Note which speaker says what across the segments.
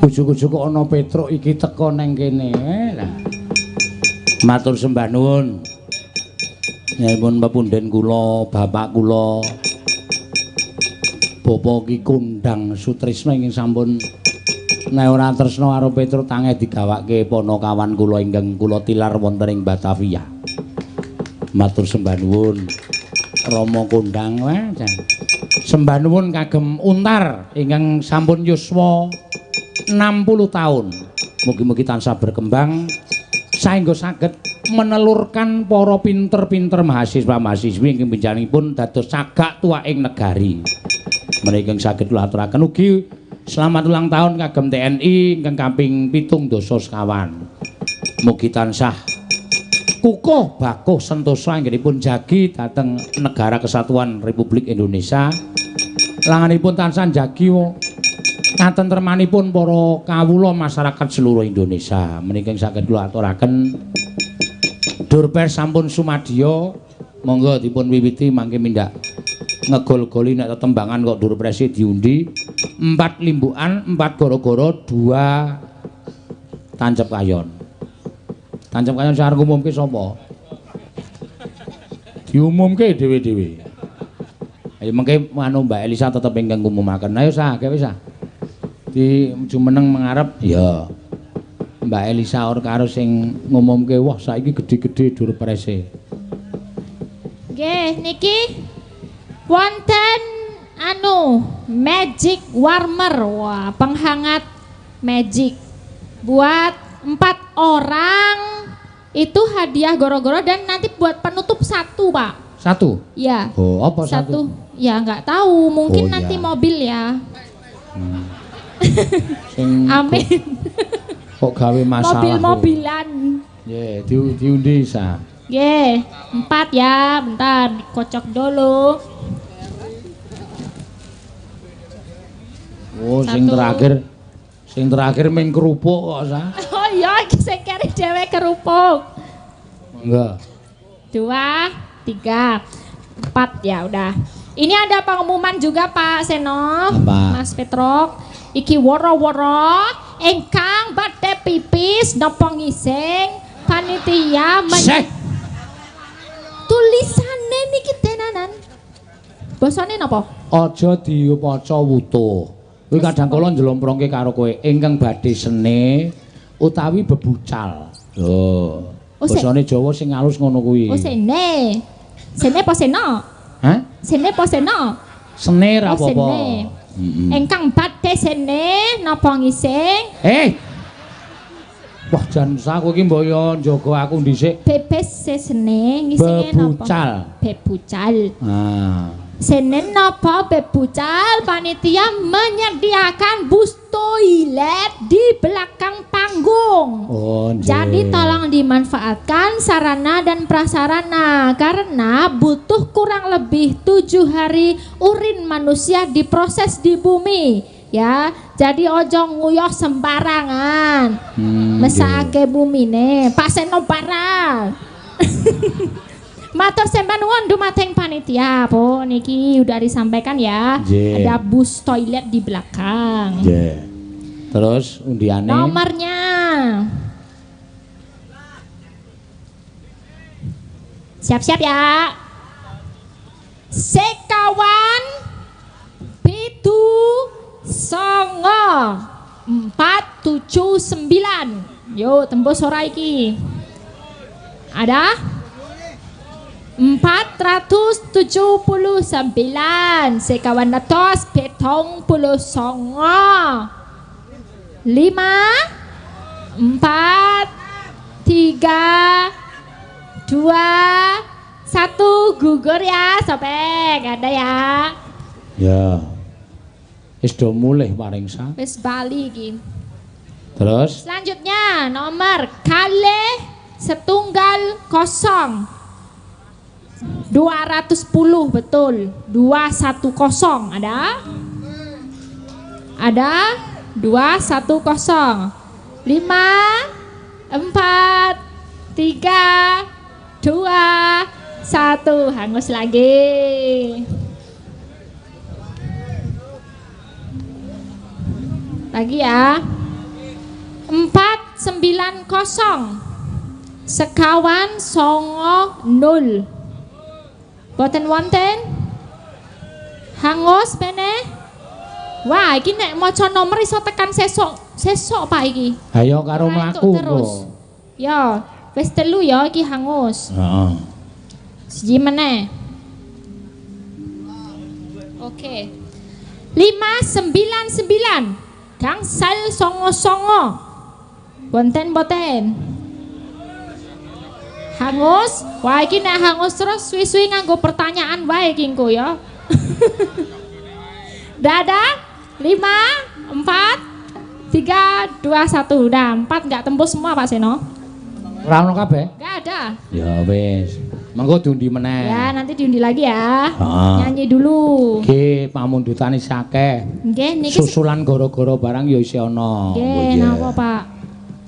Speaker 1: Ujug-ujug kok ana Petruk iki teka nang kene. Lah. Matur sembah nuwun. Nyuwun pepunden kula, bapak kula. Bapak Ki Kondhang Sutrisna ingkang sampun nek ora tresna karo Petruk tangeh digawake panakawan kula ingkang kula tilar wonten ing Batavia. Matur sembah nuwun Rama Kondhang. Wah, jan. Sembah nuwun kagem Untar ingkang sampun yuswa 60 tahun. Mugi-mugi tansah berkembang saengga saged menelurkan para pinter-pinter mahasiswa-mahasiswi ingkang benjanipun dados cagak tuwaking negari. Menika ingkang saged kula aturaken ugi selamat ulang tahun kagem TNI ingkang kaping 75. Mugi tansah kukuh bakuh sentosa anggenipun jagi dhateng Negara Kesatuan Republik Indonesia. Langanipun tansah jagi katentremanipun para kawula masyarakat seluruh Indonesia. Menika ingkang saged kula aturaken. Durpers sampun sumadya, monggo dipun wiwiti mangke mindak ngegol-goli nek tetembangan kok durprese diundi. 4 limbukan, 4 goro-goro, 2 tancep kayon. Tancep kayon sing arep ngumumke sapa? Diumumke dhewe-dhewe. Ayo mengke anu Mbak Elisa tetep ingkang ngumumaken. Ayo sah, gawe sah. Di jumeneng mengarep ya. Mbak Elisa ora karo sing ngumumke, wah saiki gedhe-gedhe durprese.
Speaker 2: Nggih, niki wonten anu magic warmer. Wah, penghangat magic. Buat 4 orang itu hadiah goro-goro dan nanti buat penutup 1, Pak.
Speaker 1: 1?
Speaker 2: Ya.
Speaker 1: Oh, apa 1?
Speaker 2: Ya nggak tahu, mungkin
Speaker 1: Oh,
Speaker 2: nanti
Speaker 1: iya.
Speaker 2: Mobil ya.
Speaker 1: Sing
Speaker 2: Amin.
Speaker 1: Kok gawe masalah.
Speaker 2: Mobil-mobilan.
Speaker 1: Nggih, diundi sa.
Speaker 2: Nggih, 4 ya, bentar dikocok dulu.
Speaker 1: Oh, sing
Speaker 2: 1.
Speaker 1: terakhir. Sing terakhir ming kerupuk kok sa.
Speaker 2: Oh iya, iki sing keri dhewe kerupuk.
Speaker 1: Monggo.
Speaker 2: 2, 3, 4 ya udah. Ini ada pengumuman juga Pak Seno,
Speaker 1: Apa?
Speaker 2: Mas Petruk. Iki woro-woro ingkang badhe pipis napa ngising panitia
Speaker 1: Seh.
Speaker 2: Tulisane niki tenanan. Basane napa?
Speaker 1: Aja diwaca wutuh. Kuwi kadang kala njlomprongke karo kowe ingkang badhe sene utawi bebucal. Lho.
Speaker 2: Oh,
Speaker 1: Basane Jawa sing alus ngono kuwi.
Speaker 2: Oh sene. Sene apa seno?
Speaker 1: Hah?
Speaker 2: Sene apa seno?
Speaker 1: Sene ra
Speaker 2: Oh,
Speaker 1: apa-apa.
Speaker 2: sene. Ingkang badhe sene napa ngising?
Speaker 1: Wah jan sah kowe iki mbok yo njaga aku dhisik.
Speaker 2: Bebes sene ngisinge napa?
Speaker 1: Bebucal.
Speaker 2: Bebucal.
Speaker 1: Ah.
Speaker 2: Senen napa bebucal panitia menyediakan bus toilet di belakang panggung.
Speaker 1: Oh, nggih.
Speaker 2: Jadi tolong dimanfaatkan sarana dan prasarana karena butuh kurang lebih 7 hari urin manusia diproses di bumi ya. Jadi ojo nguyuh sembarangan. Mesake bumine, Pak Seno barang. Matur sembah nuwun dumateng panitia. Po niki udah disampaikan ya.
Speaker 1: Nggih.
Speaker 2: Ada bus toilet di belakang.
Speaker 1: Nggih. Terus undiane
Speaker 2: nomornya. Siap-siap ya. Sekawan 7 9 4 7 9. Yo tembus ora iki. Ada 479 sekawan atus 79 5 4 3 2 1 gugur ya sobek ada ya.
Speaker 1: Ya. Wis do mulih paring sa.
Speaker 2: Wis bali iki.
Speaker 1: Terus
Speaker 2: selanjutnya nomor kalih 1 0 210 betul. 210 ada? Ada 210. 5 4 3, 2, 1. Hangus lagi. Lagi ya. 4 9 0 sekawan 9 0. Boten wonten? Hangus meneh. Wah, iki nek maca nomor iso tekan sesuk. Sesuk Pak iki.
Speaker 1: Ayo karo mlaku
Speaker 2: terus. Ya, wis 3 ya iki hangus.
Speaker 1: Heeh.
Speaker 2: Siji meneh. Oke. 5 9 9 gangsal 9 9. Wonten boten? Hangus. Wah, iki nek hangus terus suwi-suwi nganggo pertanyaan wae iki engko ya. Dadah. 5 4 3 2 1. Udah 4 nggak tembus semua Pak Seno.
Speaker 1: Ora ono kabeh?
Speaker 2: Nggak ada.
Speaker 1: Ya wis. Mengko diundi meneh.
Speaker 2: Ya, nanti diundi lagi ya.
Speaker 1: Heeh.
Speaker 2: Nyanyi dulu.
Speaker 1: Nggih, pamundhutane akeh.
Speaker 2: Nggih, niki
Speaker 1: susulan gara-gara barang ya isih ana.
Speaker 2: Nggih, napa Pak?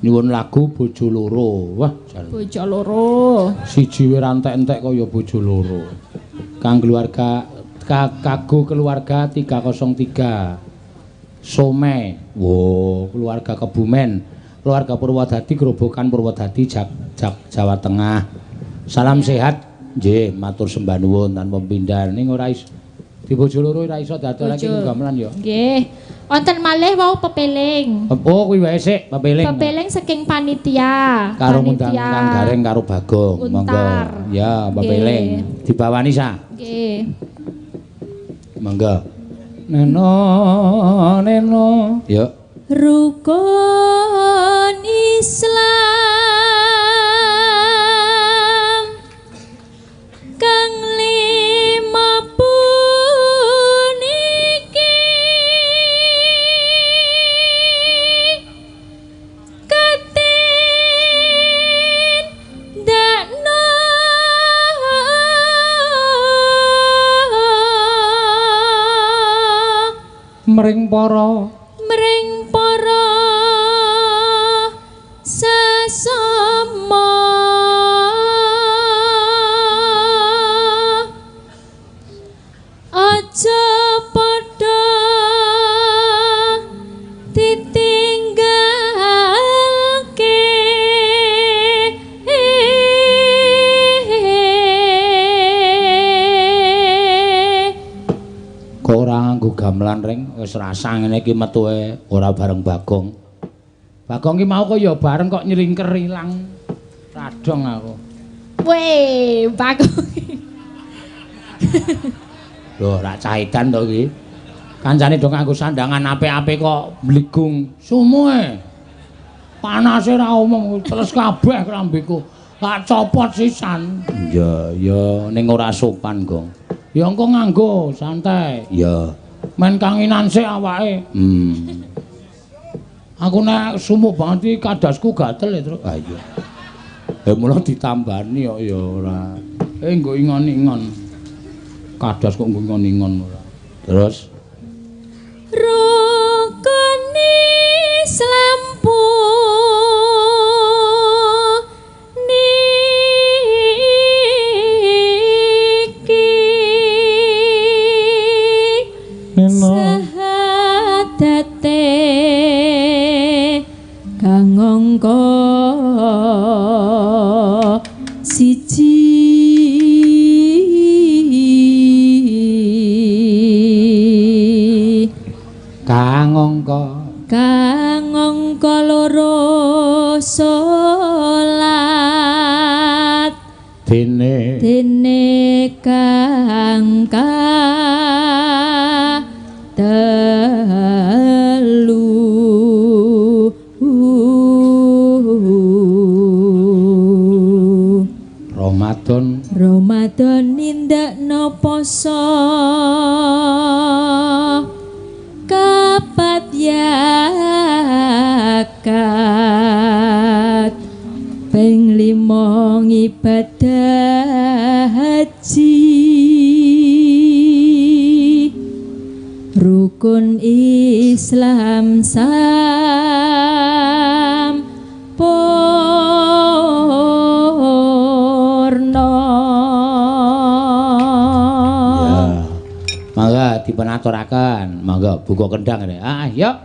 Speaker 1: Nyuwun lagu Bojo Loro. Wah, jan.
Speaker 2: Bojo Loro.
Speaker 1: Siji wae ra entek-entek kaya bojo loro. Kang keluarga kago keluarga 303. Some. Wo, keluarga Kebumen, keluarga Purwodadi, Grobogan Purwodadi, Jawa Tengah. Salam sehat. Nggih, matur sembah nuwun tanpa pindhan. Ning ora iso di bojo loro ora iso dadolake gamelan ya.
Speaker 2: Nggih. Wonten malih wau pepeling.
Speaker 1: Oh, kuwi wae sik pepeling.
Speaker 2: Pepeling saking panitia.
Speaker 1: Karo ngundang Kang Gareng karo Bagong. Monggo. Ya, pepeling. Dibawani sa.
Speaker 2: Nggih.
Speaker 1: Monggo. Neno neno. Ya.
Speaker 2: Rukun Islam kang lima puniki katin dakno
Speaker 1: mring para
Speaker 2: sesama aja padha ditinggalke.
Speaker 1: Kok ora nganggo gamelan ring wis rasa ngene iki metuhe ora bareng Bagong. Bagong ki mau kok ya bareng kok nyelingker ilang. Radong aku.
Speaker 2: Weh, Bagong.
Speaker 1: Lho, rak cahitan to iki. Kancane do nganggo sandangan apik-apik kok mbligung. Sumuhe. Panase ra umum, terus kabeh klambiku. Tak copot sisan. Ya, ya ning ora sopan, Gong. Ya engko nganggo santai. Ya. Men kanginan sik awake. Aku nek sumuk banget iki kadasku gatel ya, Truk. Ha iya. Ya mula ditambani kok ya ora. Nggo ingon-ingon. Kadas kok nggo ingon-ingon ora. Terus
Speaker 2: rukun Islam puniki sahadate kang angka siji
Speaker 1: kang angka
Speaker 2: loro salat
Speaker 1: dene
Speaker 2: kang telu. Ramadan nindakno poso kapat yakat ping 5 ibadah haji rukun Islam sampurna.
Speaker 1: ngaturaken. Monggo buka kendang ngene. Ah, yuk.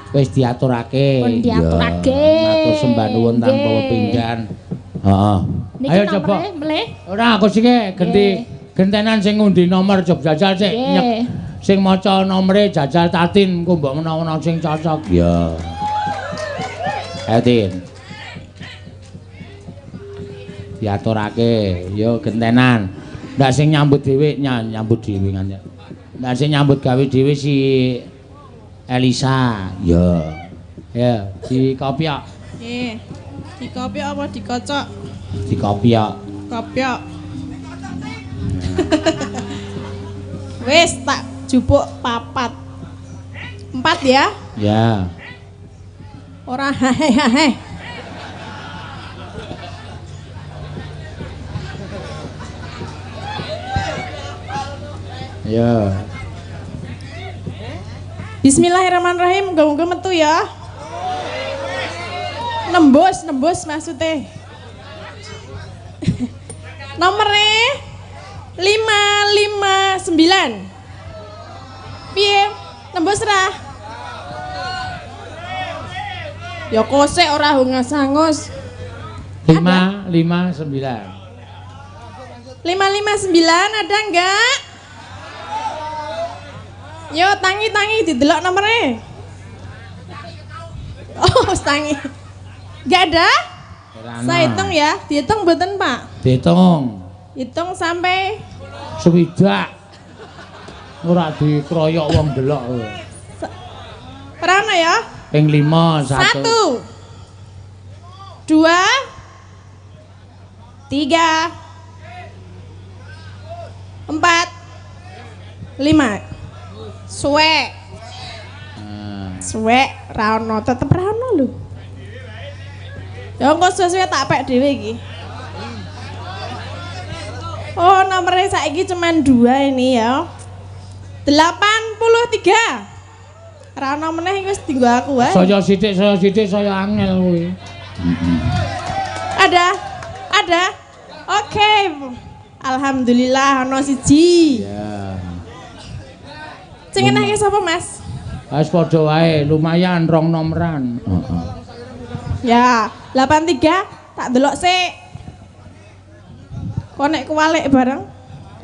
Speaker 1: Wis diaturake.
Speaker 2: Pun diaturake.
Speaker 1: Matur sembah nuwun tanpa pepindhan. Heeh. Ayo coba. Ora aku siki genti gentenan sing ngundi nomor coba jajal sik. Sing maca nomere jajal Tatin engko mbok menawa sing cocok. Ya. Ayo Tin. Diaturake. Yo gentenan. Ndak sing nyambut dhewe nyambut dhewe nganti. Ndak sing nyambut gawe dhewe si Elisa. Ya. Ya, si kopi kok.
Speaker 3: Nggih. Dikopiok apa dikocok?
Speaker 1: Dikopiok.
Speaker 3: Kopiok. Wis tak jupuk 4. 4 ya?
Speaker 1: Ya.
Speaker 3: Ora hahe-hahe.
Speaker 1: Ya.
Speaker 3: Bismillahirrahmanirrahim, muga-muga metu ya. Nembus, nembus maksudnya. Nomornya 559. Piye? Nembus ra? Ya kosek ora hangus-hangus.
Speaker 1: 559.
Speaker 3: 559 ada enggak? Yo tangi-tangi didelok nomornya. Oh, tangi. Enggak ada? Saya hitung ya. Dihitung mboten, Pak?
Speaker 1: Dihitung.
Speaker 3: Hitung sampai
Speaker 1: 60. Ora dikroyok wong delok kowe.
Speaker 3: Ora ono ya?
Speaker 1: Ping 5 1.
Speaker 3: 1 2 3 4 5. Suwek. Suwek ra ono, tetep ra ono lho. Ya engko suwe-suwe tak pek dhewe iki. Oh, nomornya saiki cuman 2 ini ya. 83. Ra ono meneh iki wis dinggo aku wae.
Speaker 1: Saya sithik, saya angel kuwi.
Speaker 3: Ada? Ada? Oke. Alhamdulillah ono siji.
Speaker 1: Ya.
Speaker 3: Sing enake sapa, Mas?
Speaker 1: Wis padha wae, lumayan rong nomeran. Heeh.
Speaker 3: Ya, 83 tak delok sik. Kok nek kuwalik bareng?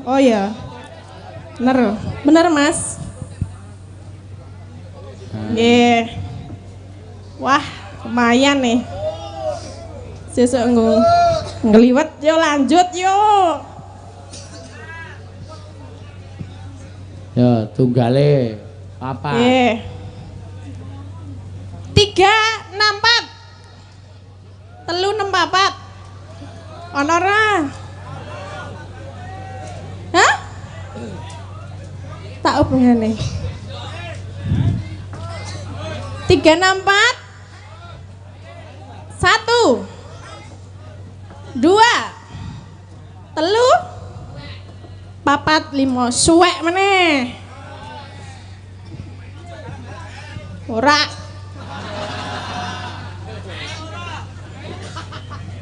Speaker 3: Oh ya. Bener. Bener, Mas. Nggih. Wah, lumayan nih. Sesuk nggo ngliwet yo lanjut yo.
Speaker 1: Ya, tunggale papat.
Speaker 3: Nggih. 3 6 4. 3 6 4. Ono ora? Hah? Tak hubungane. 3 6 4. 1 2 3 4 5. Suwek meneh. Ora.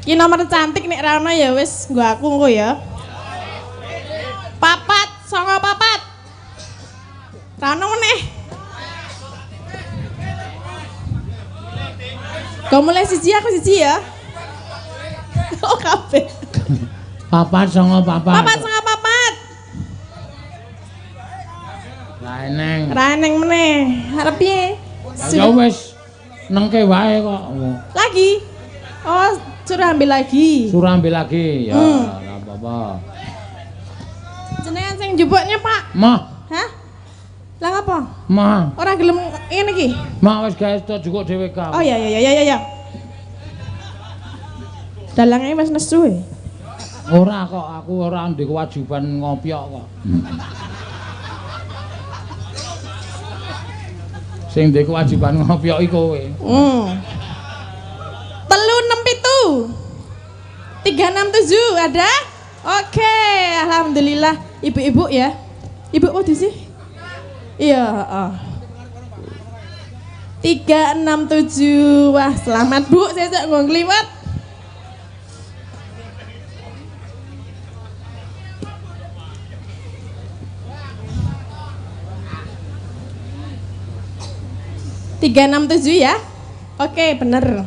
Speaker 3: Iki nomor cantik nek ra ono ya wis nggo aku engko ya. 4 9 4. Ra ono meneh. Kau mulai siji aku siji ya. Oh kabeh.
Speaker 1: 4 9 4.
Speaker 3: 4 9 4.
Speaker 1: Ra eneng.
Speaker 3: Ra eneng meneh. Arep piye?
Speaker 1: Ya wis nengke wae kok.
Speaker 3: Lagi. Oh, suruh ambil lagi.
Speaker 1: Suruh ambil lagi. Ya, ora apa-apa.
Speaker 3: Jenengan sing njupuknya, Pak.
Speaker 1: Mah.
Speaker 3: Hah? Lah ngapa?
Speaker 1: Mah.
Speaker 3: Ora gelem ngene iki.
Speaker 1: Mah wis gawe tok jukuk dhewe ka.
Speaker 3: Oh ya. Dalange wis nesu e.
Speaker 1: Ora kok, aku ora ndek kewajiban ngopiok kok. Sing ndek kewajiban ngopiok iki kowe.
Speaker 3: 3 6 7. 3 6 7 ada? Oke, alhamdulillah. Ibu-ibu ya. Ibu mau di sih? Iya, heeh. 3 6 7. Wah, selamat Bu, sesuk nggo ngliwet. Tiga 6 7 ya. Oke, bener.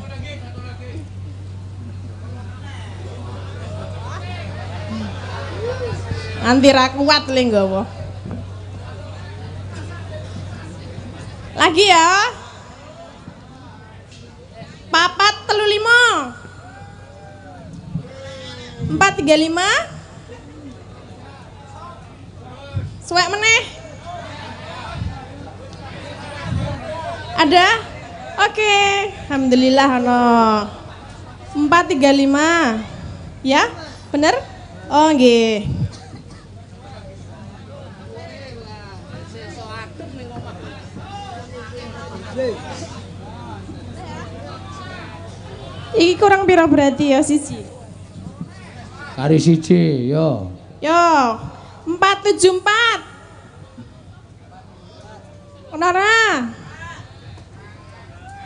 Speaker 3: Nanti ra kuat le nggawa. Lagi ya. 4 3 5. 4 3 5. Suwek meneh. Ada? Oke, alhamdulillah ono. 435. Ya, bener? Oh, nggih. Iki kurang pira berarti ya siji?
Speaker 1: Kari siji, yo.
Speaker 3: Yo, 474. Ono ora?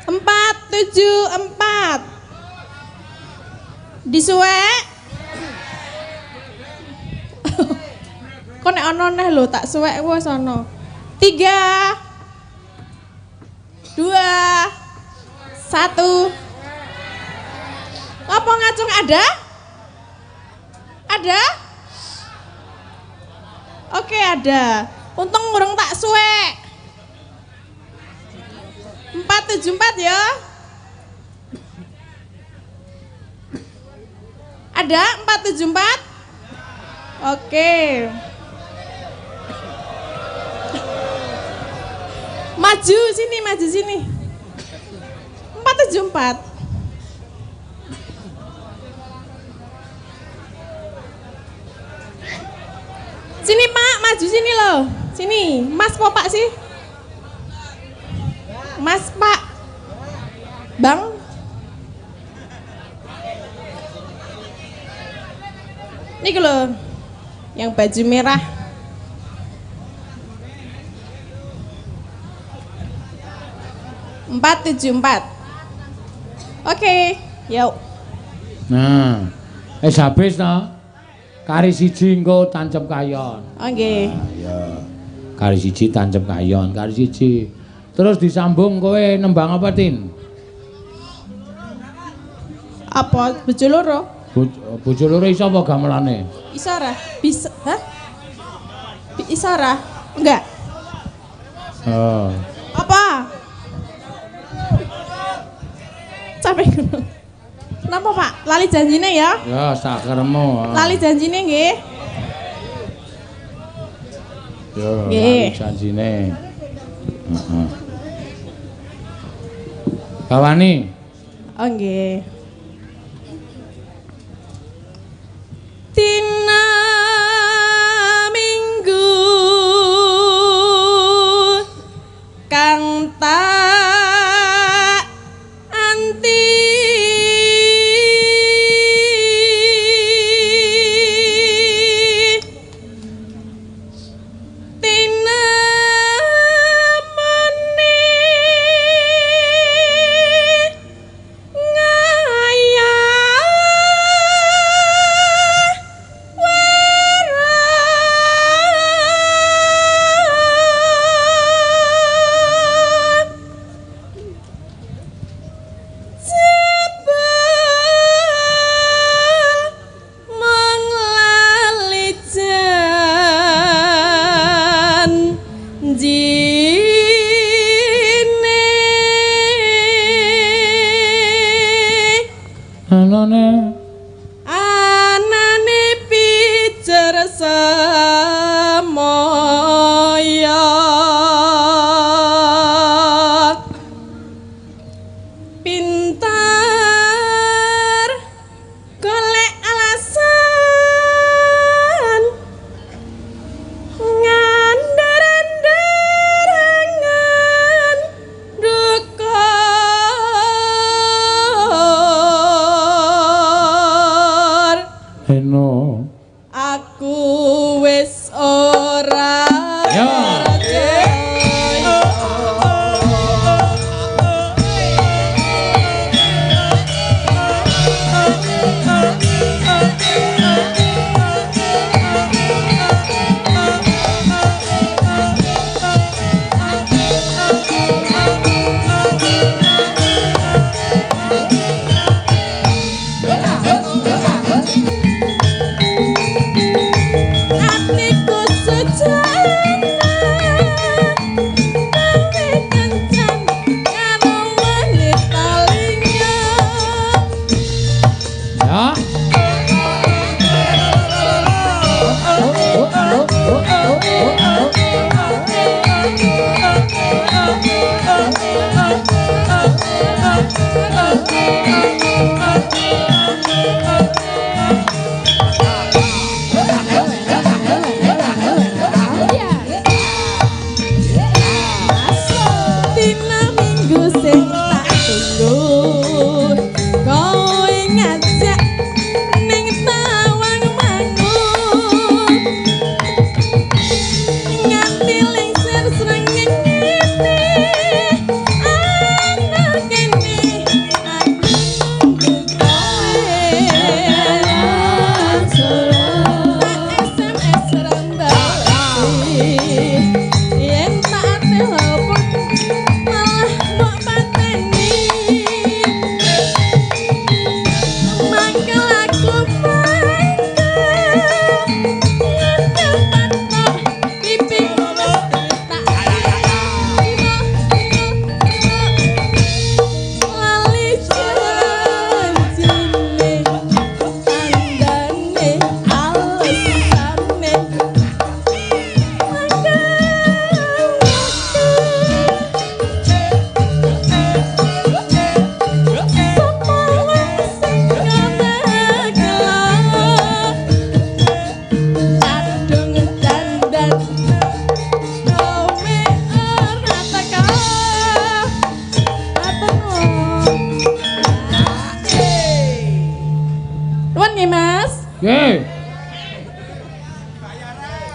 Speaker 3: 474. Disuwek. Kok nek ono neh lho tak suwek wis ono. 3 2 1. Apa ngacung ada? Ada? Oke, ada. Untung urung tak suwek. 474 ya. Ada 474? Oke. Maju sini, maju sini. 474. Sini Pak, maju sini loh. Sini, Mas po Pak sih? Mas Pak. Bang. Ini loh, yang baju merah. 474. Oke, yuk.
Speaker 1: Nah, wis habis to. Kari siji engko tancep kayon.
Speaker 3: Oh nggih.
Speaker 1: Nah, iya. Kari siji tancep kayon, kari siji. Terus disambung kowe nembang apa, Tin?
Speaker 3: Apa bojo loro?
Speaker 1: Bojo loro iso apa gamelane?
Speaker 3: Iso ora? Bisa, hah? Iso ora? Enggak.
Speaker 1: Oh.
Speaker 3: Apa? Capek ngono. Kenapa Pak? Lali janjine ya?
Speaker 1: Ya, sakermu.
Speaker 3: Lali janjine nggih.
Speaker 1: Ya, lali janjine. Heeh. Bawani.
Speaker 3: Oh nggih. Dina Minggu kang tak anti tinemene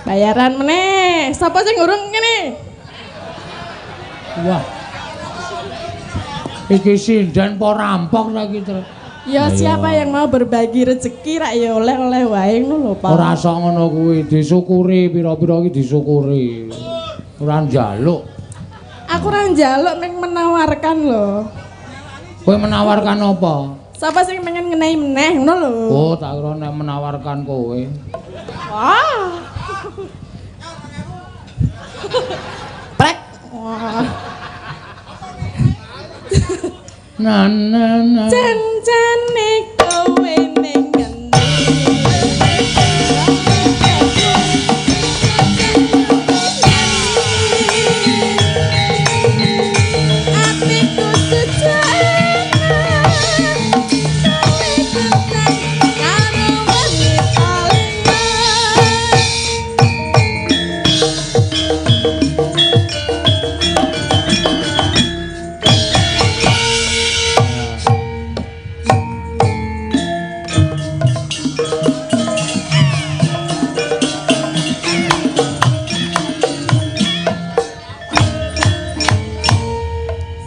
Speaker 3: Bayaran meneh. Sapa sing urung ngene?
Speaker 1: Wah. Iki sinden po rampok saiki, Tru.
Speaker 3: Ya
Speaker 1: Ayo.
Speaker 3: siapa yang mau berbagi rezeki rak ya oleh-oleh wae ngono lho, Pak.
Speaker 1: Ora sok ngono kuwi, disyukuri pira-pira iki disyukuri. Ora njaluk.
Speaker 3: Aku ora njaluk ning menawarkan lho.
Speaker 1: Kowe menawarkan apa?
Speaker 3: Sapa sing pengen ngenehi meneh ngono lho.
Speaker 1: Oh, tak kira nek menawarkan kowe.
Speaker 3: Wah. Prek. Wah.
Speaker 1: Na na na.
Speaker 3: Jan-jane kowe ning ngendi? Atiku sejana kowe kencan karo wanita liya.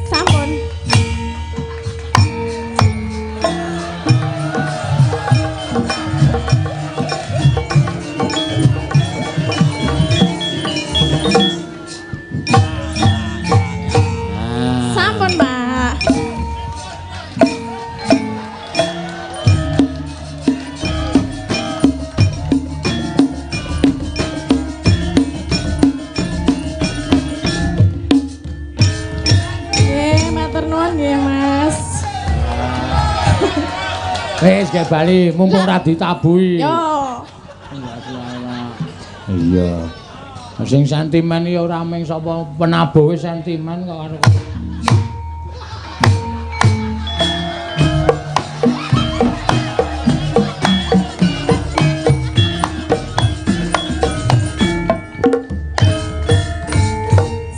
Speaker 3: Sampun.
Speaker 1: Ah.
Speaker 3: Sampun, Pak. Nggih, matur nuwun nggih, Mas.
Speaker 1: Wis ge bali, mumpung ora ditabuhi.
Speaker 3: Yo.
Speaker 1: Iya. Sing sentimen ya ora mung sapa penabuhe sentimen kok karo.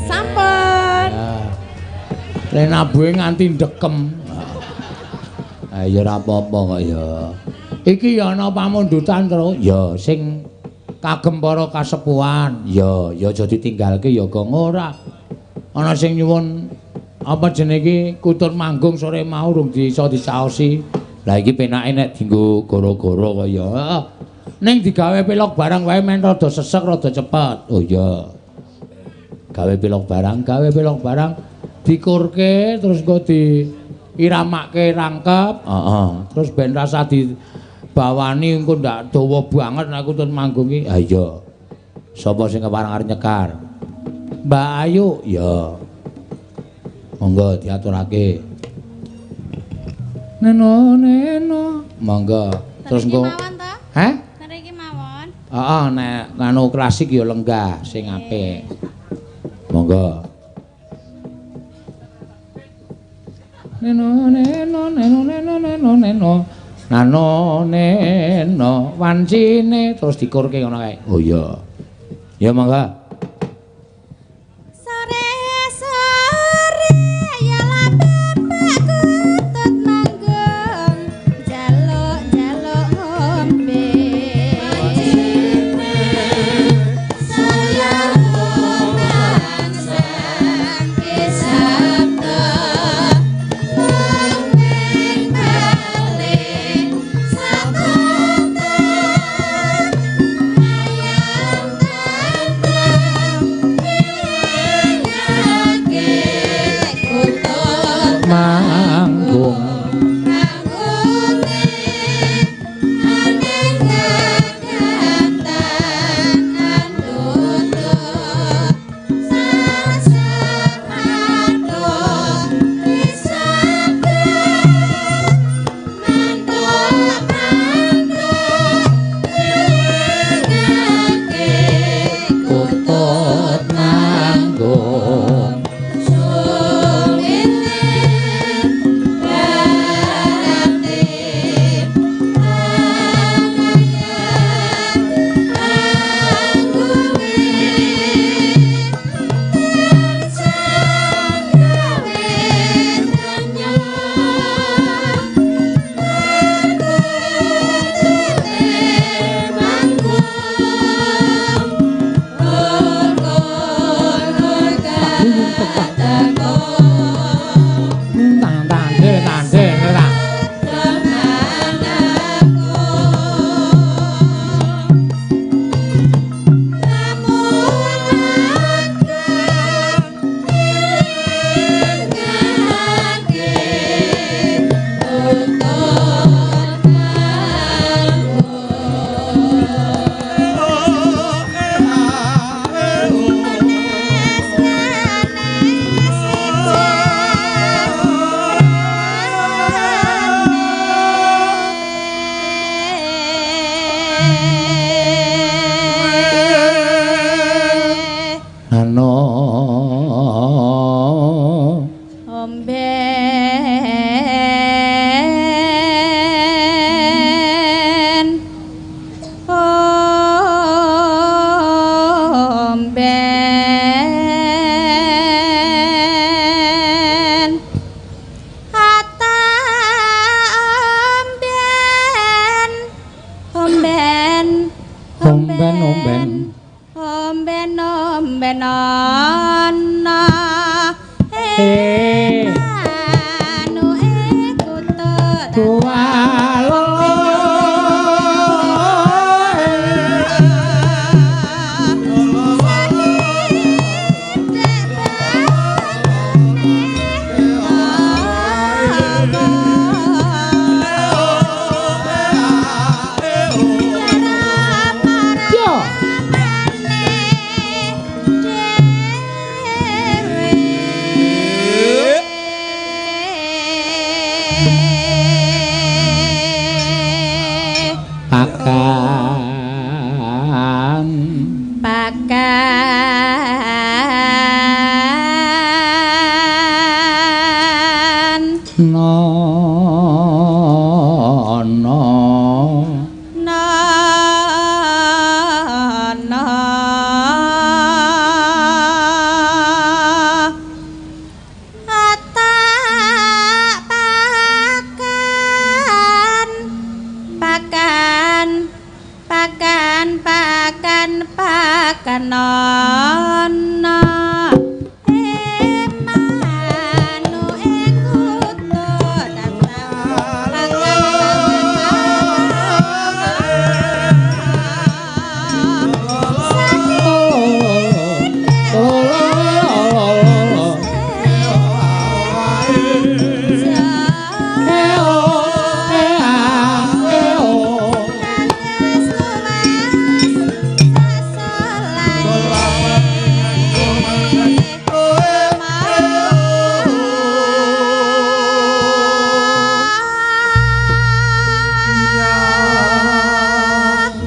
Speaker 3: Sampun.
Speaker 1: Le nabuhe nganti ndekem. Ah ya ora apa-apa kok ya. Iki ya ana pamundutan, Tru. Ya sing kagem para kasepuhan. Ya, ya aja ditinggalke ya gong ora. Ana sing nyuwun apa jenenge iki kutut manggung sore mau rung iso dicaosi. Lah iki penake nek dienggo goro-goro kaya. Heeh. Ning digawe pelok barang wae men rada sesek rada cepet. Oh iya. Gawe pelok barang, gawe pelok barang dikurke terus engko diiramake rangkep. Heeh. Terus ben rasa dibawani engko ndak dawa banget nek kutut manggung iki. Ha iya. Sapa sing kepareng arep nyekar? Mbak Ayu. Ya. Monggo diaturake. Neno neno. Monggo. Terus engko.
Speaker 4: Mawon to?
Speaker 1: Heh?
Speaker 4: Mriki mawon.
Speaker 1: Heeh, nek anu klasik ya lenggah sing apik. Monggo. Neno neno neno neno neno neno. Nano neno wancine terus dikurke ngono kae. Oh iya. Ya monggo.
Speaker 4: Sore sore ya lah bapak kutut manggung jaluk jaluk ngombe. Saya ayam
Speaker 1: Neno
Speaker 4: Omben omben ata omben omben
Speaker 1: Omben omben
Speaker 4: omben omben ana
Speaker 1: Eh.
Speaker 4: manuke kutut
Speaker 1: Pakan
Speaker 4: Pakan
Speaker 1: no no
Speaker 4: no no ata pakan pakan pakan pakan pakan ana manuke kutut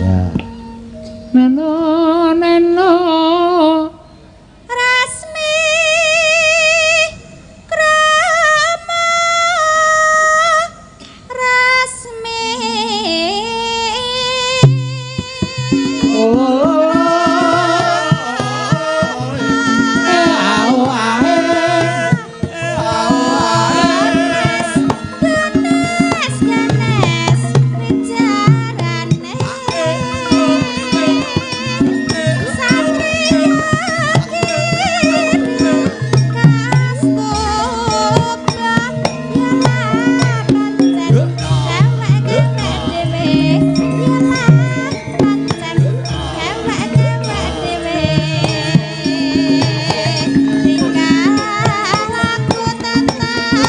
Speaker 1: Ya. Neno neno
Speaker 4: Rasmi krama rasmi Ganes ganes wicarane satriya kiri kastoba ya pancen dhewek-dhewek dhewe ya pancen dhewek-dhewek dhewe tingkah laku tetep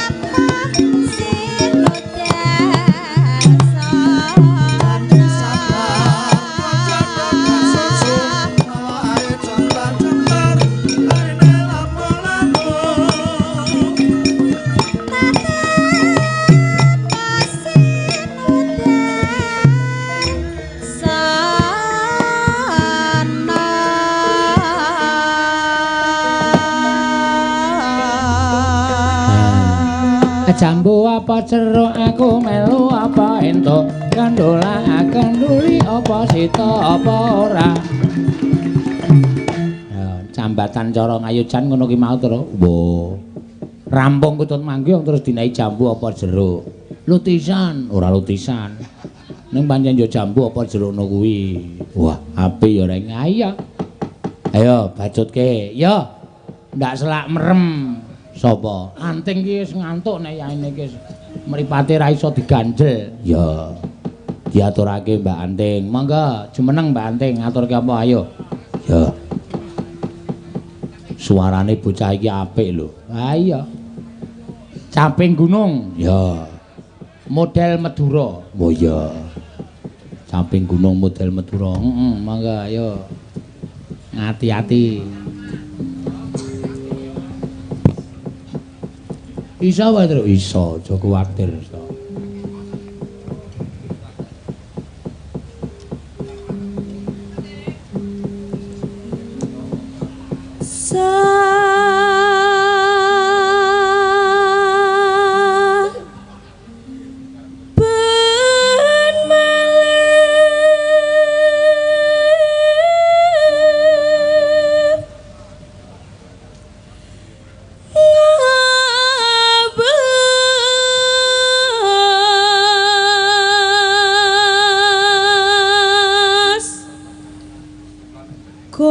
Speaker 1: Jambu apa jeruk aku melu apa entuk kendola kenduli apa sita apa ora. Ya, jambatan cara ngayujan ngono ki mau terus. Wo. Rampung kutut manggih terus dinehi jambu apa jeruk. Lutisan, ora lutisan. Ning pancen yo jambu apa jeruk ngono kuwi. Wah, apik ya reng. Ayo. Ayo bacutke. Yo. Ndak selak merem. Sapa? Anting ki wis ngantuk nek yaene iki mripate ra iso diganjel. Ya. Diaturake Mbak Anting. Monggo jumeneng Mbak Anting ngaturke apa ayo. Ya. Suarane bocah iki apik lho. Ha iya. Caping gunung. Ya. Model Madura. Oh iya. Caping gunung model Madura. Heeh, monggo ayo. Ngati-ati. Iso wae, Truk. Iso, aja kuwatir. Iso.
Speaker 4: Konang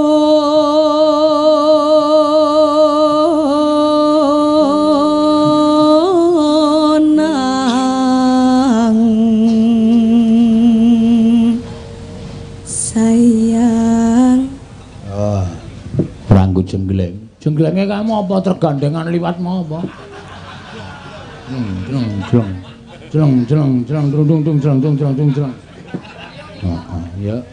Speaker 4: sayang.
Speaker 1: Oh, ranggu jenggleng. Jengglenge kamu apa tergandengan liwat mau apa? Jleng jleng jleng jleng jleng jleng jleng jleng jleng jleng jleng jleng. Heeh, ya.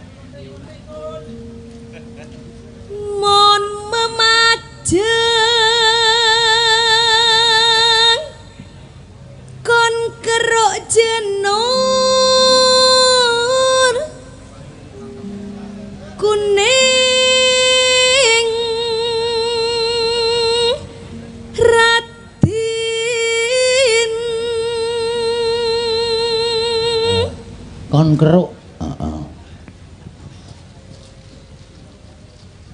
Speaker 4: Mon memajeng kon keruk jenur kuning Radin
Speaker 1: Kon keruk. Heeh.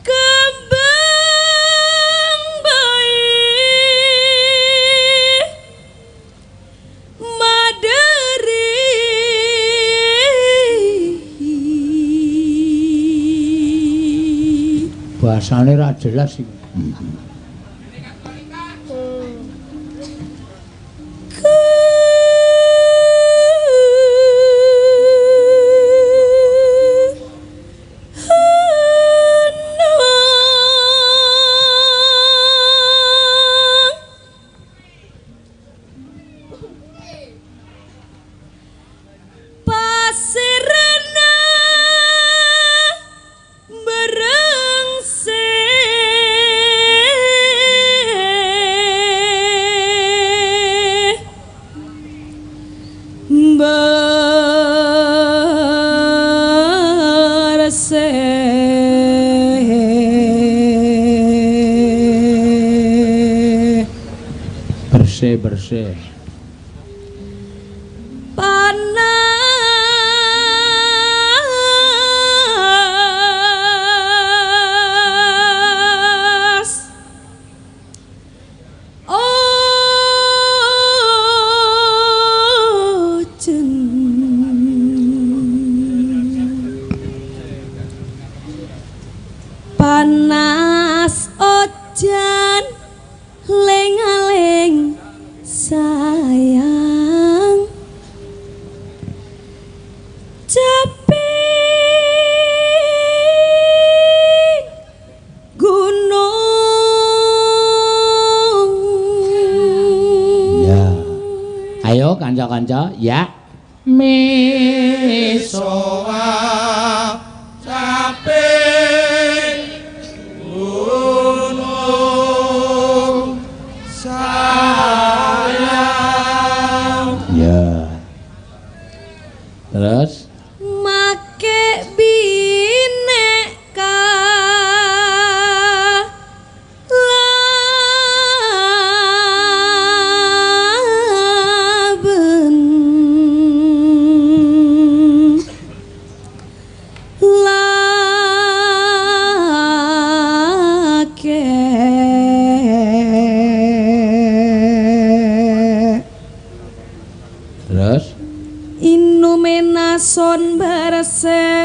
Speaker 4: Kembang bae maderi
Speaker 1: Bahasane ra jelas iki.
Speaker 4: Pasirana berengse berse
Speaker 1: Bersih bersih.
Speaker 4: Panas ojen panas ojan ling-aling sayang caping gunung.
Speaker 1: Ya. Ayo kanca-kanca, ya.
Speaker 5: Misoa caping gunung sayang.
Speaker 1: Ya. Terus
Speaker 4: Make bineka laben lake
Speaker 1: terus
Speaker 4: Inumenason berseh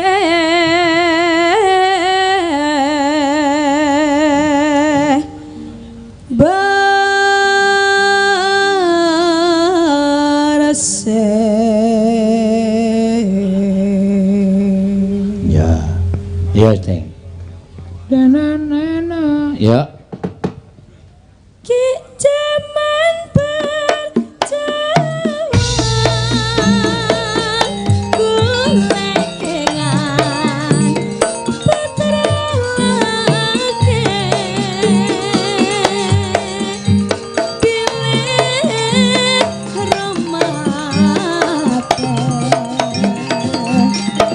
Speaker 4: berseh.
Speaker 1: Ya. Ya, Teng. Na. Ya.
Speaker 4: Ki jaman berjalan kulekengan putrake bilih romate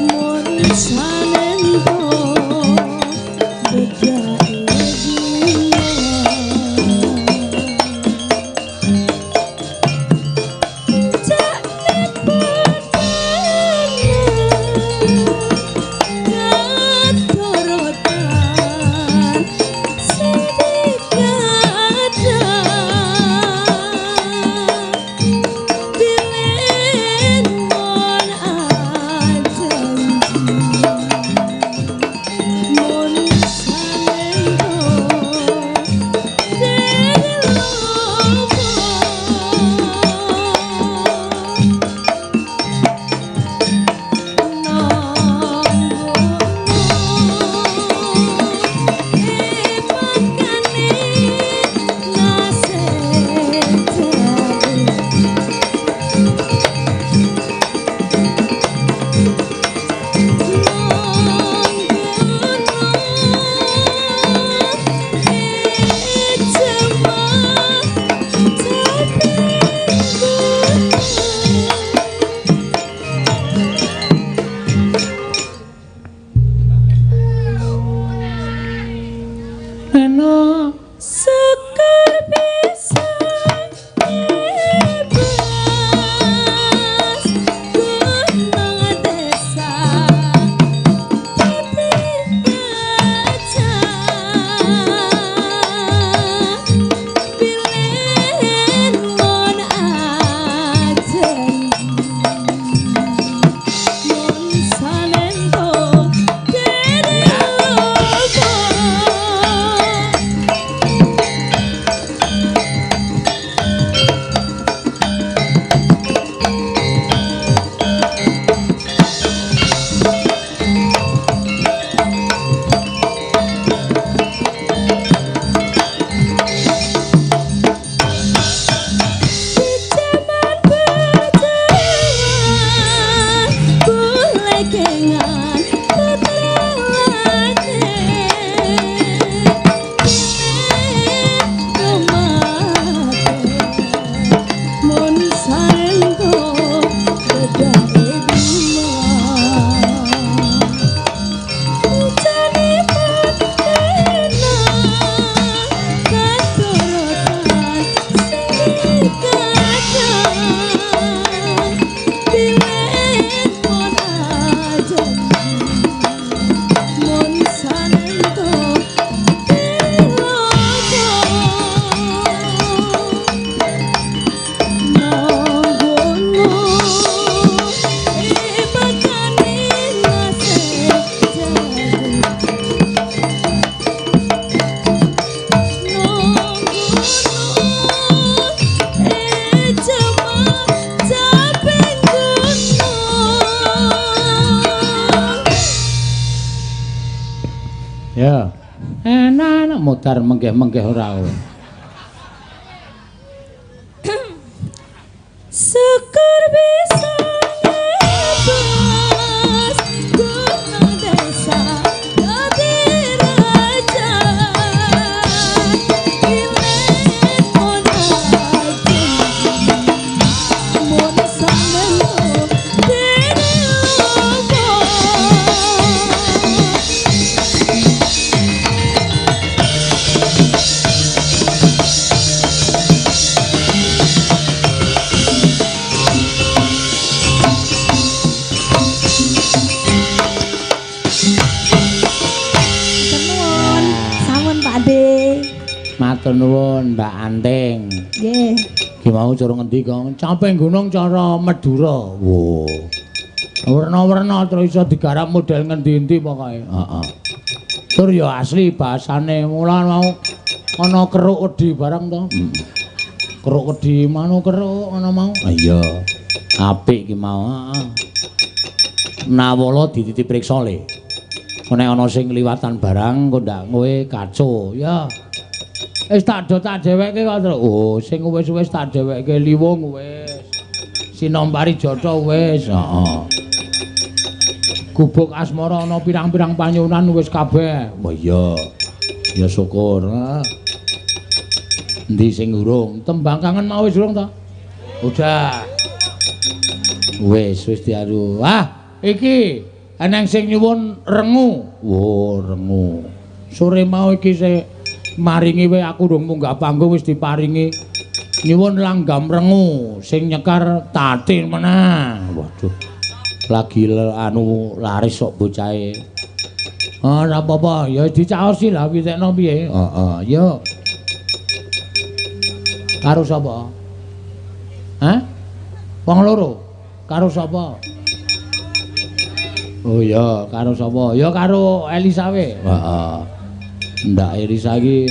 Speaker 4: mun sanento bejak. Sekar bisa bebas gunung desa dadi raja pilih mon ajen mon sanento dene opo. Jaman berjalan bulegengan tetralane Mun sanento bedake dua Jane patena katurutan sing kadang diwen mon ajen mon sanento tiloko nanggono ibakane nase jago.
Speaker 1: Ya. Enak modar menggeh-menggeh ora kowe.
Speaker 4: Syukur bisa ngebas gunung desa dadi raja Ilen mon ajen mon sanento dene opo.
Speaker 3: Nuwun. Sampun Pak De.
Speaker 1: Matur nuwun Mbak Anting.
Speaker 3: Nggih.
Speaker 1: Ki mau cara ngendi kok? Caping gunung cara Madura. Wo. Werna-werna terus iso digarap model ngendi-endi pokoke. Heeh. Tur ya asli bahasane. Mula mau ana keruk wedi barang to. Heeh. Keruk wedi manu keruk ana mau. Iya. Apik ki mau. Heeh. Nawala dititip priksa le. Nek ana sing liwatan barang kok ndak kowe kaco ya. Wis tak do tak dheweke kok. Oh, sing wis-wis tak dheweke liwung wis. Sinom Parijata wis. Heeh. Gubuk Asmara ana pirang-pirang panyuwunan wis kabeh. Wah iya. Ya syukur. Endi sing urung? Tembang kangen mau wis urung to? Udah. Wis wis diaru. Ah, iki eneng sing nyuwun rengu. Wo, rengu. Sore mau iki sik maringi wae aku urung munggah panggung wis diparingi. Nyuwun langgam rengu sing nyekar tatin meneh. Waduh. Lagi anu laris kok bocahe. Ah, ora apa-apa, ya dicaosi lah pitekno piye. Heeh, yo. Karo sapa? Hah? Wong loro. Karo sapa? Oh iya, karo sapa? Ya karo Elisa we. Heeh. Ndak Elisa iki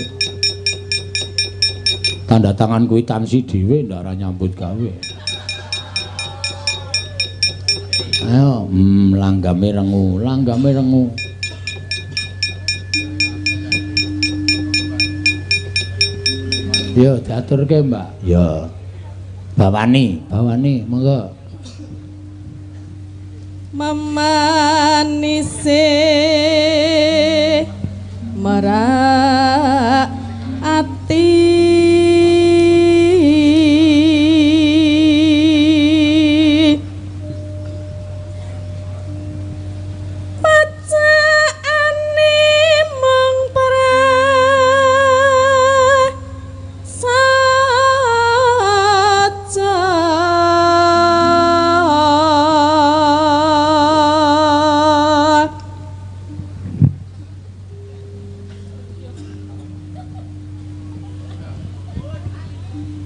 Speaker 1: tanda tangan kuitansi dhewe ndak ora nyambut gawe. Ayo, langgame rengu, langgame rengu. Yo diaturke, Mbak. Ya. Bawani, bawani, monggo.
Speaker 3: Memanise merak ati pacaane mung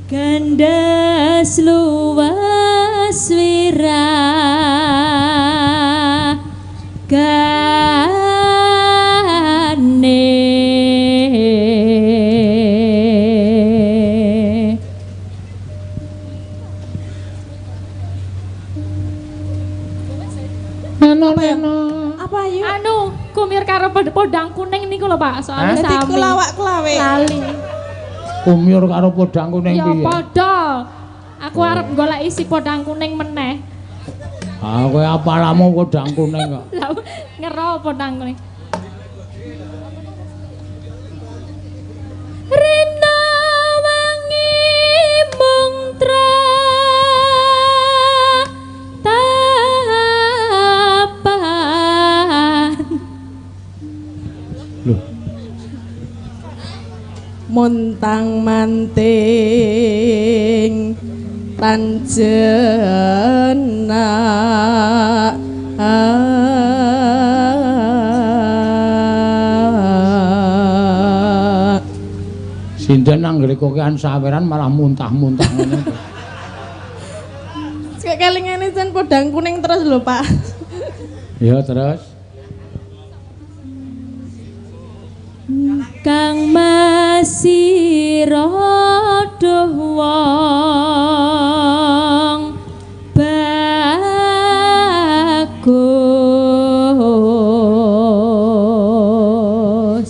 Speaker 4: Gandas luwes wiragane.
Speaker 3: Apa ayo?
Speaker 2: Anu, kumir karo podang kuning niku lho Pak, soalnya
Speaker 3: Dadi
Speaker 2: sami.
Speaker 3: kulawak kulawe.
Speaker 2: Lali.
Speaker 1: Kumyur karo podang kuning
Speaker 2: Ya
Speaker 1: piye?
Speaker 2: padha. Aku arep golek isi podang kuning meneh.
Speaker 1: Ah, kowe apalamu podang kuning kok.
Speaker 2: Lah ngero podang kuning.
Speaker 4: Rina wangi mung tratapan.
Speaker 1: Loh,
Speaker 3: Montang manting tan jenak.
Speaker 1: Sinden anggere kokean saweran malah muntah-muntah ngono.
Speaker 3: Kayak kelingane jan podang kuning terus lho, Pak.
Speaker 1: Ya terus.
Speaker 4: Kang masih rodo wong bagus,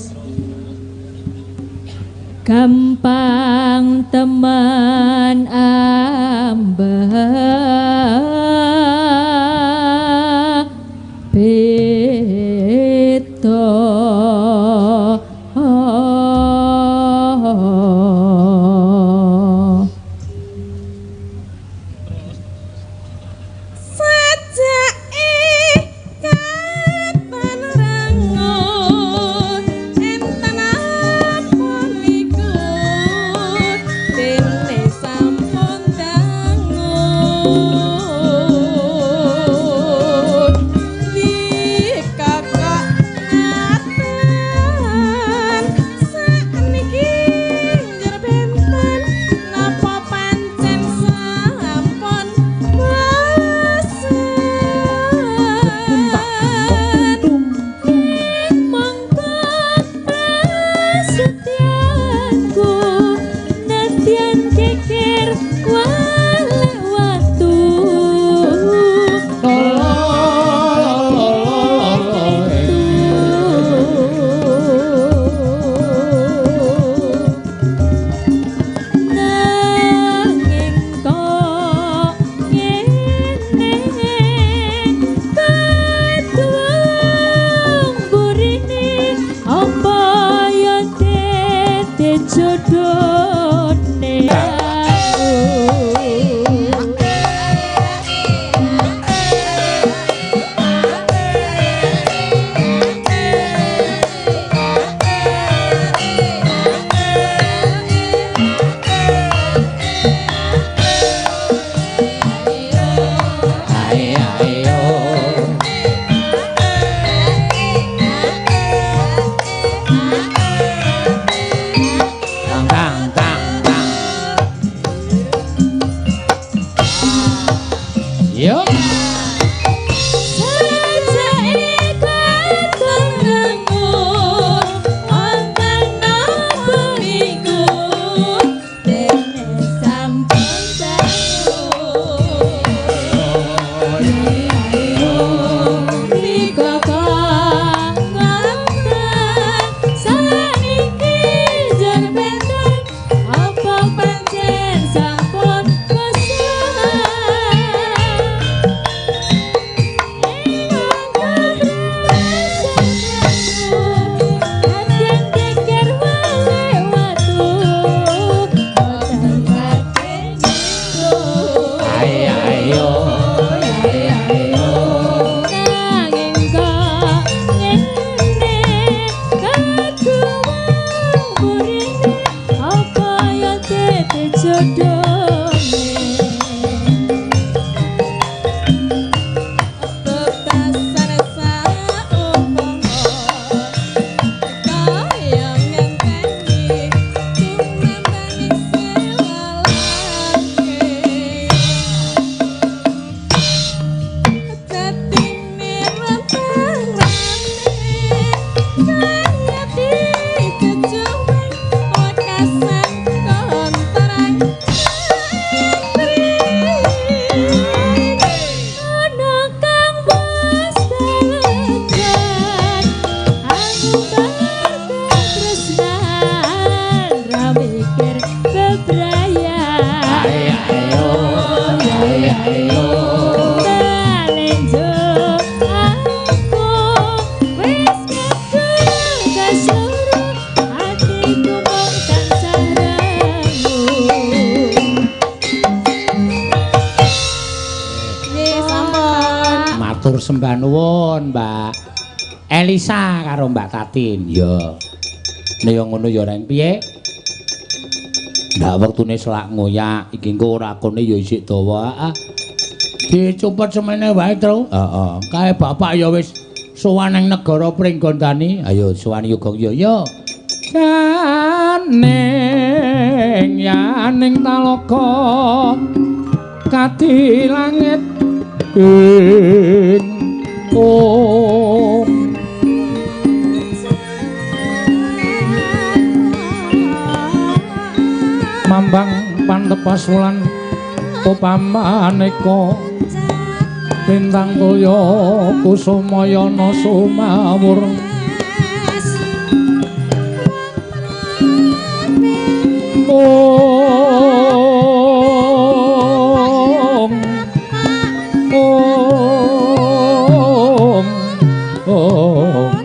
Speaker 4: gampang teman ambek beda.
Speaker 3: Sajake katon rangun enten apa niku dene sampun dangun wikakak ngaten sakniki njer benten napa pancen sampun bosen.
Speaker 4: Mongko prasetyanku nadyan keker wale watu. Nanging kok ngene kaduwung burine apa ya dadi jodone aku.
Speaker 1: Ae ae yo. Tang tang tang tang. Yo.
Speaker 4: Sajake katon rangun wonten napa iku dene sampun dangun. Ayo wikaka ngaten.
Speaker 1: sembah nuwun, Mbak Elisa karo Mbak Tatin. Ya. Nek ya ngono ya Reng, piye? Ndak wektune selak ngoyak, iki engko rakone ya isih dawa. Heeh. Dicupet semene wae, Tru. Heeh. Kae bapak ya wis sowan ning negara Pringgondani. Ayo sowan yoga ya ya. Janing yaning talaga kadi langit ing om mambang pantepas wulan upamaneka lintang toya kusumayana sumawur. Om Om Om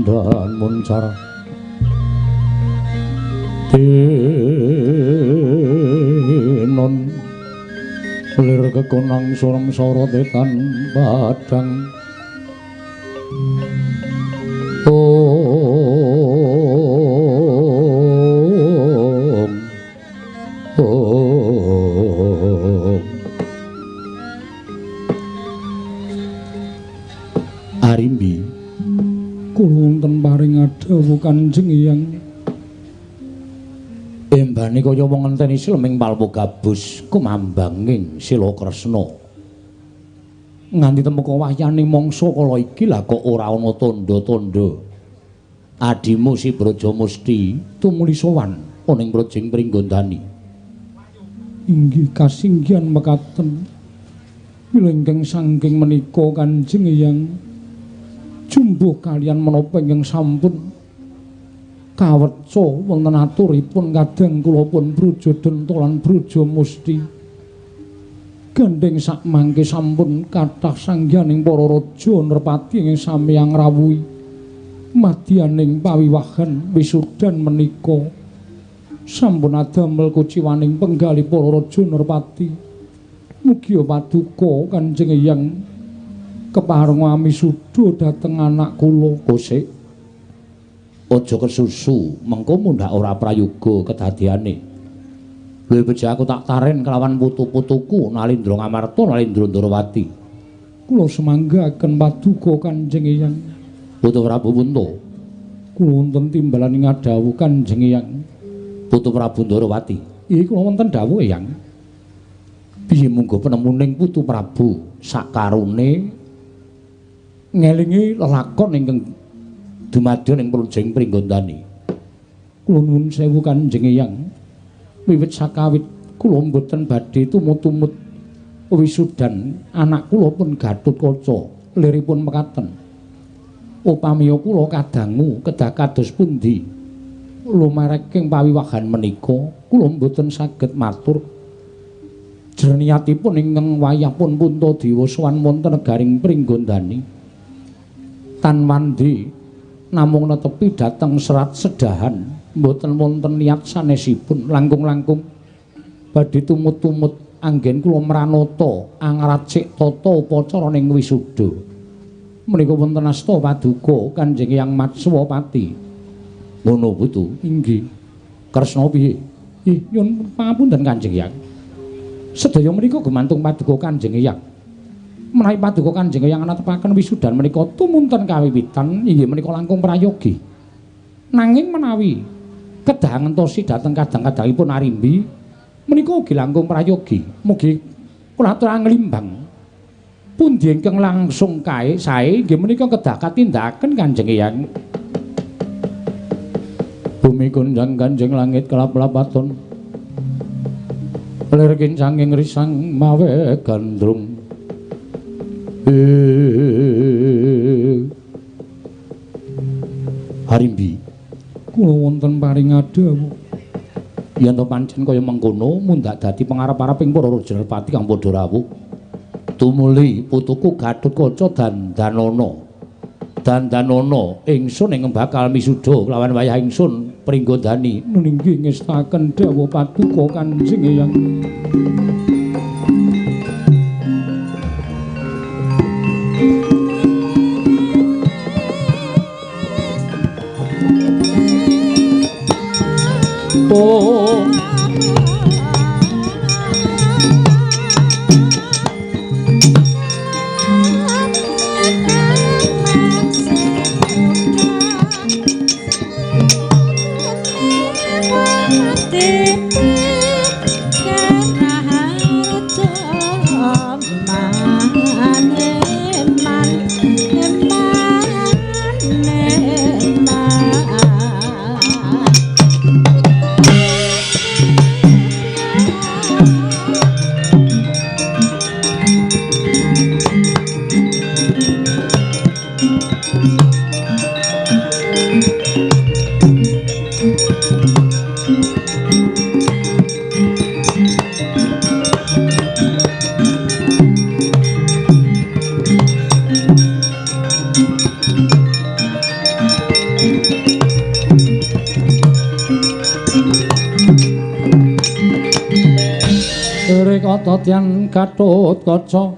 Speaker 1: Dandan muncar tinon lir kekonang surem sorote tan padang. Om Om Arimbi
Speaker 6: kula wonten paring adhawuh Kanjeng Hyang.
Speaker 1: Embane kaya wong ngenteni sleming palpo gabus kumambanging Sila Kresna. Nganti temeka wahyane mangsa kala iki lah kok ora ana tandha-tandha. Adimu si Brajamusti tumuli sowan ana ing Brajing Pringgondani.
Speaker 6: Inggih kasinggihan mekaten. Mila ingkang saking menika Kanjeng Hyang jumbuh kalian menapa ingkang sampun kaweca wonten aturipun kadang kula pun Brajadenta lan Brajamusti. Gandheng sakmangke sampun kathah sangganing para raja nrepati ingkang sami ngrawuhi madyaning pawiwahan wisudan menika. Sampun adamel kuciwaning penggalih para raja nrepati. Mugia paduka Kanjeng Hyang kepareng amisuda dhateng anak kula.
Speaker 1: Kosik aja kesusu, mengko mundhak ora prayoga kedadiane. Luwih beja aku tak taren kelawan putu-putuku Nalindra Ngamarta Nalindra Ndrawati.
Speaker 6: Kula semanggaken paduka Kanjeng Hyang.
Speaker 1: Putu Prabu Punta,
Speaker 6: kula wonten timbalan ing dawuh Kanjeng Hyang.
Speaker 1: Putu Prabu Ndrawati,
Speaker 6: inggih kula wonten dawuh Hyang.
Speaker 1: Piye munggo penemuning Putu Prabu sakarone ngelingi lelakon ingkang dumadya ing Prujing Pringgondani.
Speaker 6: Kula nuwun sewu Kanjeng Hyang. Wiwit sakawit kula mboten badhe tumut-tumut wisudan anak kula pun Gatotkaca liripun mekaten. Upamiya kula kadangu kedah kados pundi lumareking pawiwahan menika kula mboten saged matur. Jerniyatipun ingkang wayah pun Puntadewa sowan wonten negaring Pringgondani. Tan wandi namung netepi dhateng serat sedahan, mboten wonten niat sanesipun, langkung-langkung badhe tumut-tumut anggen kula mranata angracik tata upacara ning wisuda. Menika wonten asta paduka Kanjeng Hyang Matswapati.
Speaker 1: Ngono putu?
Speaker 6: Inggih.
Speaker 1: Kresna piye?
Speaker 6: Ih, nyuwun pangapunten Kanjeng Hyang. Sedaya menika gumantung paduka Kanjeng Hyang. Menawi paduka Kanjeng Hyang netepaken wisudan menika tumunten kawiwitan inggih menika langkung prayogi. Nanging menawi kedah ngentosi dhateng kadang-kadangipun Arimbi menika ugi langkung prayogi. Mugi kula atur nglimbang pundi ingkang langsung kae sae inggih menika kedah katindakaken Kanjeng Hyang.
Speaker 1: Bumi gonjang ganjing langit kelap-lapaton lir kincanging risang mawe gandrung. Harimbi,
Speaker 6: kula wonten paring adhawuh.
Speaker 1: Yen to pancen kaya mengkono mundhak dadi pangarep-areping para raja Nerpati kang padha rawuh. Tumuli putuku Gatotkaca dandanana. Dandanana ingsun ing bakal misuda kelawan wayah ingsun Pringgondani.
Speaker 6: Nunggih ngestaken dawuh paduka Kanjeng Hyang.
Speaker 1: Oh Tata Tyan Gatotkaca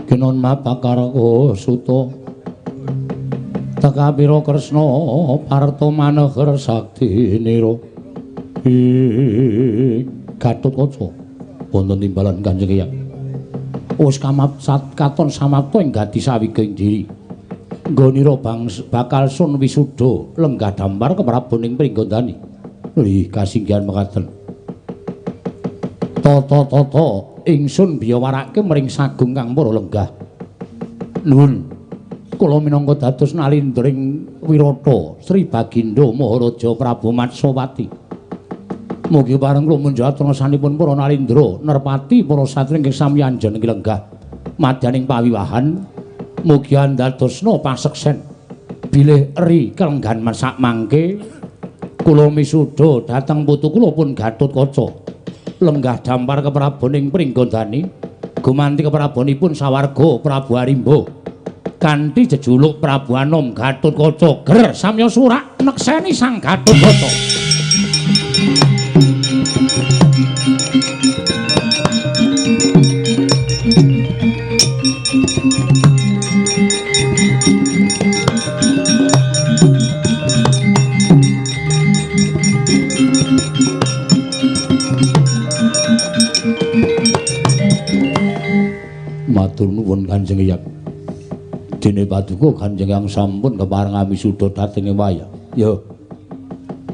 Speaker 1: Ginon Mapakaraka Suta Tekapira Kresna Parta Maneger Sakti Nira. Gatotkaca wonten timbalan Kanjeng Hyang. Wis kamapsat katon samapta ing gati sawiging diri. Nggonira bakal sun wisuda lenggah dampar keprabon ing Pringgondani. Lih kasinggihan mekaten. Tata-tata ingsun biyawarake mring sagung kang para lenggah. Nuwun. Kula minangka dados nalindring Wirata Sri Bagindo Maharaja Prabu Matsawati. Mugi pareng kula munjat sanipun para nalindra nerpati para satri ingkang sami anjenengi lenggah madyaning pawiwahan. Mugi andadosna paseksen bilih eri kelenggan masak mangke kula misuda dhateng putu kula pun Gatotkaca lenggah dampar keprabon ing Pringgondani gumanti keprabonipun sawarga Prabu Arimba kanthi jejuluk Prabu Anom Gatotkaca ger samya surak nekseni Sang Gatotkaca. Matur nuwun Kanjeng Hyang. Dene paduka Kanjeng Hyang sampun kepareng amisuda dhateng wayah. Ya.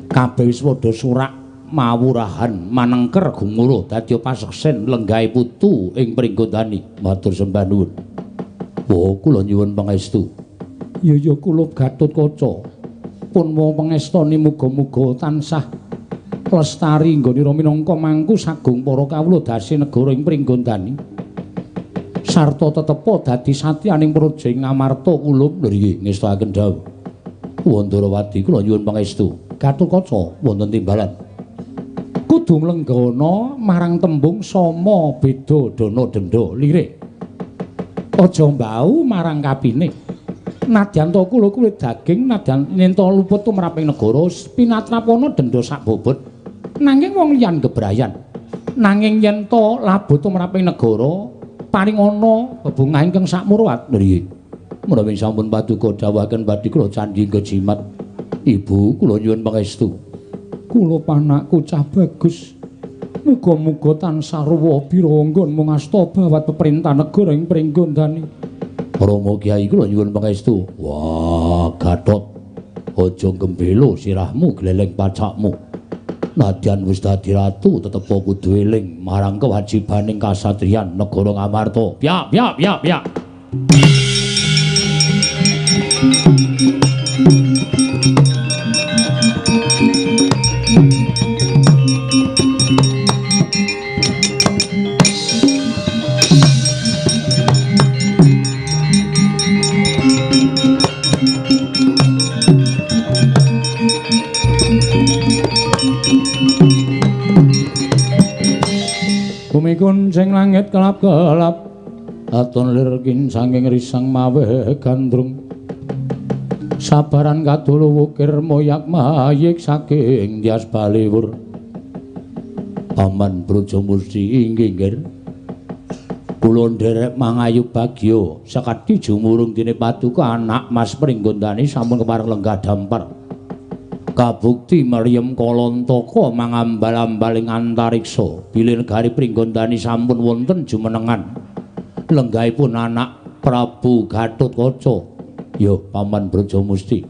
Speaker 1: Kabeh wis padha surak mawurahan manengker gumuruh dadi paseksen lenggahe putu ing Pringgondani. Matur sembah nuwun. Wah, kula nyuwun pangestu. Ya ya kula Gatotkaca. Pun wong pangestoni muga-muga tansah lestari nggonira minangka mangku sagung para kawula dasi negara ing Pringgondani. Sarta tetepa dadi satyaning praja ing Ngamarta kula nggih ngestakaken dawuh. Wandarawati kula nyuwun pangestu. Gatotkaca wonten timbalan. Kudu nglenggana marang tembung sama beda dana denda lirik. Aja mbau marang kapine. Nadyan ta kula kulit daging nadyan nenta luput tumraping negara pinatrapana denda sak bobot. Nanging wong liyan gebrayan. Nanging yen ta labuh tumraping negara paring ana bebungah ingkang sakmurwat. Nggih. Menawi sampun paduka dawuhaken badhe kula candhi kejimat. Ibu kula nyuwun pangestu. Kula panakku cah bagus. Muga-muga tansah ruwa birangga mung asta bawat peperintah negara ing Pringgondani. Rama Kyai kula nyuwun pangestu. Wah, Gatot. Aja gembelo sirahmu gleleng pacakmu. Nadyan wis dadi ratu tetep kudu eling marang kewajibaning kasatriyan negara Ngamarta. Piak piak piak piak. Bumi kuncing langit kelap-kelap aton lir kincanging risang maweh gandrung sabaran kadulu wukir moyak mayik saking Tyas Baliwur. Paman Brajamusti inggih nggih kula nderek mangayu bagya sekadi jumurung dene paduka anak Mas Pringgondani sampun kepareng lenggah dampar kabukti Maryam Kalantaka mangambal-ambal ing antariksa bilih negari Pringgondani sampun wonten jumenengan lenggahipun anak Prabu Gatotkaca. Ya Paman Brajamusti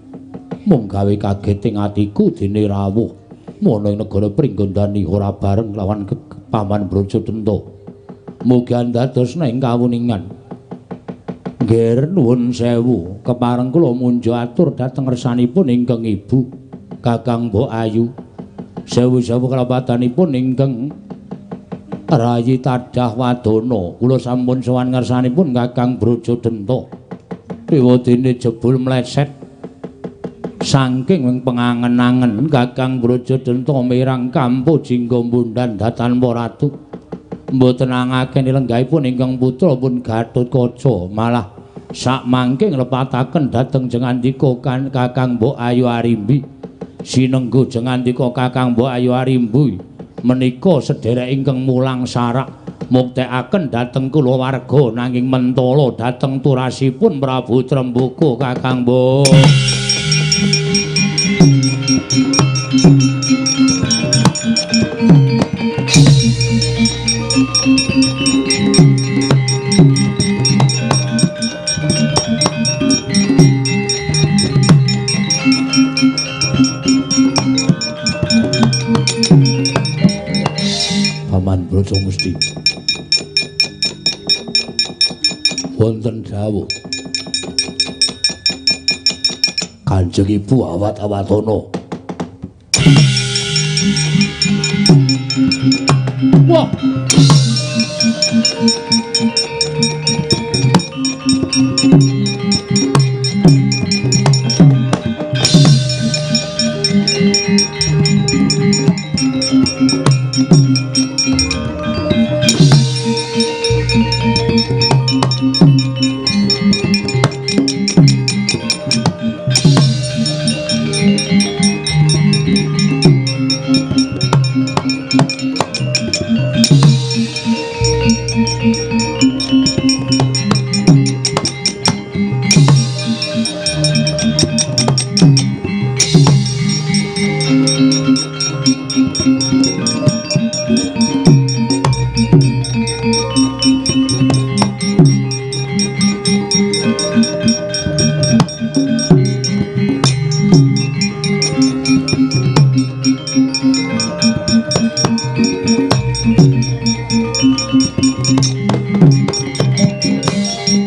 Speaker 1: mung gawe kaget ing atiku dene rawuh ana ing negara Pringgondani ora bareng lawan Paman Brajadenta. Mugi andadosna ing kawuningan. Nggih nuwun sewu kepareng kula munjo atur dhateng ngersanipun ingkang ibu Kakang Mbok Ayu. Sewu-sewu kerapatanipun ingkang Rayi Tadah Wadana. Kula sampun sowan ngersanipun Kakang Brajadenta. Ewadene jebul mleset saking wing pengangen-angen Kakang Brajadenta mirang kampu jingga mbundan datan ratu. Mboten angakeni lenggahipun ingkang putra pun Gatotkaca malah sakmangke nglepataken dhateng jengandika Kakang Mbok Ayu Arimbi. Sinenggo jengandika Kakang Mbok Ayu Arimbi menika sedherek ingkang mulang sarak Muktekaken dhateng kulawarga nanging mentala dhateng turasipun Prabu Tremboko Kakang Mbok. Paman Brajamusti wonten dawuh Kanjeng Ibu awat-awatana. Wah.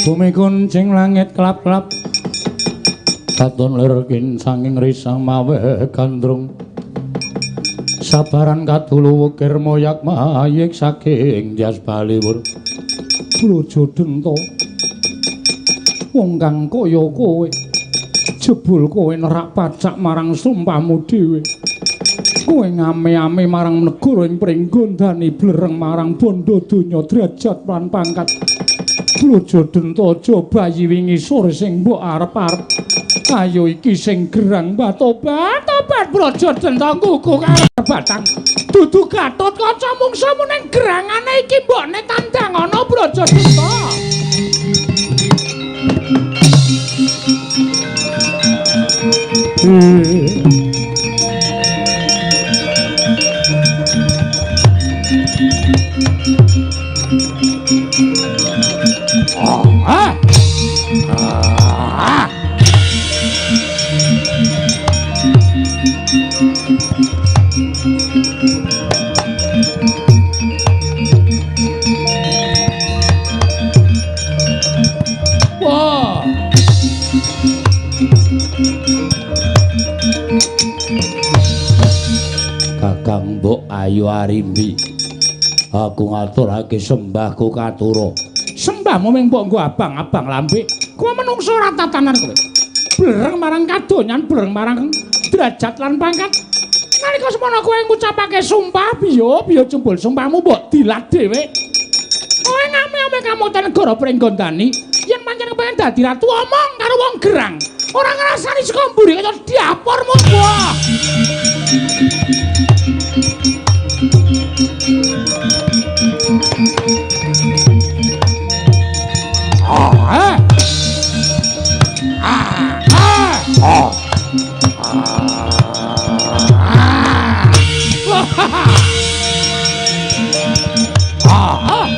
Speaker 1: Bumi kuncing langit klap-klap katon lir sanging risang mawe gandrung sabaran kadulu wukir moyak mayik saking jas baliwur. Brojo Denta, wong kang kaya kowe jebul kowe nerak pacak marang sumpahmu dhewe. Kowe ngame-ame marang negara ing Pringgondani, blereng marang bondo donya derajat lan pangkat. Brojo Denta, aja bayi wingi sore sing mbok arep-arep. Ayo iki sing gerang tobat tobat Brojo Denta nggugu karo batang. Dudu Gatotkaca mungsuhmu ning gerangane iki mbokne tandang ana Brojo Denta. Wah. Kakang Mbok Ayu Arimbi, aku ngaturake sembahku katura. Sembahmu ming mbok nggo abang-abang lambe. Kowe menungso ora tatanan kowe. Blereng marang kadonyan, blereng marang derajat lan pangkat. Nalika semono kowe ngucapake sumpah, biyo biyo jebul sumpahmu mbok dilat dhewe. Kowe ngame-ame kamutan negara Pringgondani, yen pancen kepengin dadi ratu omong karo wong gerang. Ora ngrasani saka mburi kaya diapormu, Mbah. Ah. Ah. Ah. Ah.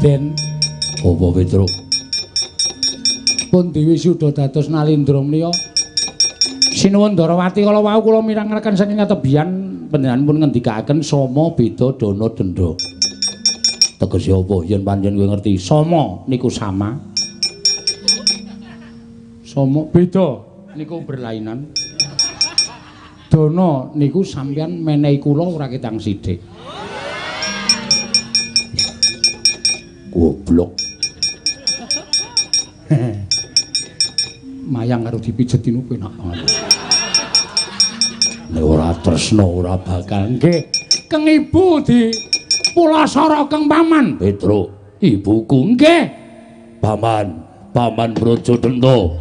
Speaker 1: Den apa Petruk? Pun Dewi sudah dados Nalindra menika. Sinuwun Ndarawati kala wau kula mirengaken saking katebian panjenengan pun ngendikaken sama beda dana denda. Tegese apa yen panjenengan kowe ngerti? Sama niku sama. Sama beda niku berlainan. Dana niku sampeyan menehi kula ora ketang sithik. Goblok. Mayang karo dipijeti nu penak banget. Nek ora tresna ora bakal nggih.
Speaker 6: Keng ibu di pulasara keng paman. Petruk, ibuku nggih. Paman, Paman Brajadenta.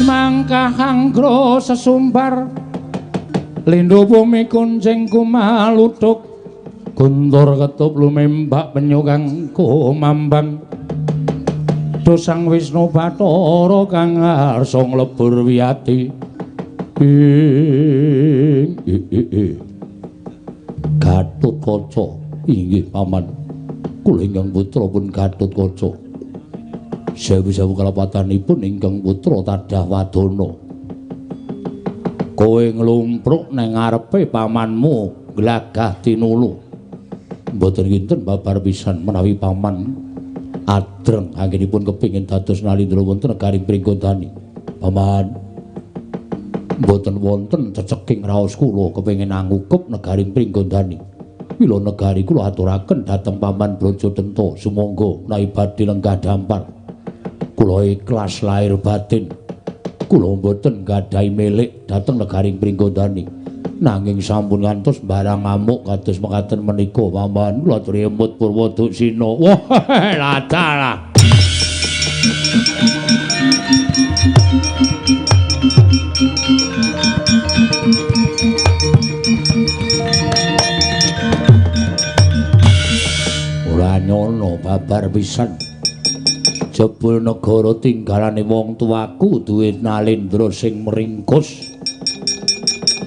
Speaker 6: Semangkah anggra sesumbar lindhu bumi kuncing kumaluthuk guntur ketup lumembak penyu kang kumambang dosang Wisnu Bathara kang arsa nglebur wiyati. Gatotkaca inggih paman, kula ingkang putra pun Gatotkaca. Sewu-sewu kalepatanipun ingkang putra tadah wadana. Kowe nglumpruk nang ngarepe pamanmu glagah tinulu. Mboten kinten babar pisan menawi paman adreng anggenipun kepingin dados nalindra wonten negari Pringgondani. Paman, mboten wonten ceceking raos kula kepingin angukup negari Pringgondani. Mila negari kula aturaken dhateng Paman Brajadenta sumangga menawi badhe lenggah dampar. Kula ikhlas lahir batin. Kula mboten gadhahi milik dhateng negari Pringgondani. Nanging sampun ngantos barang ngamuk kados mekaten menika paman kula aturi emut Purwoduksina. Wah, ladalah. Ora nyono babar pisan. Jebul negara tinggalane wong tuaku duwe nalendra sing meringkus.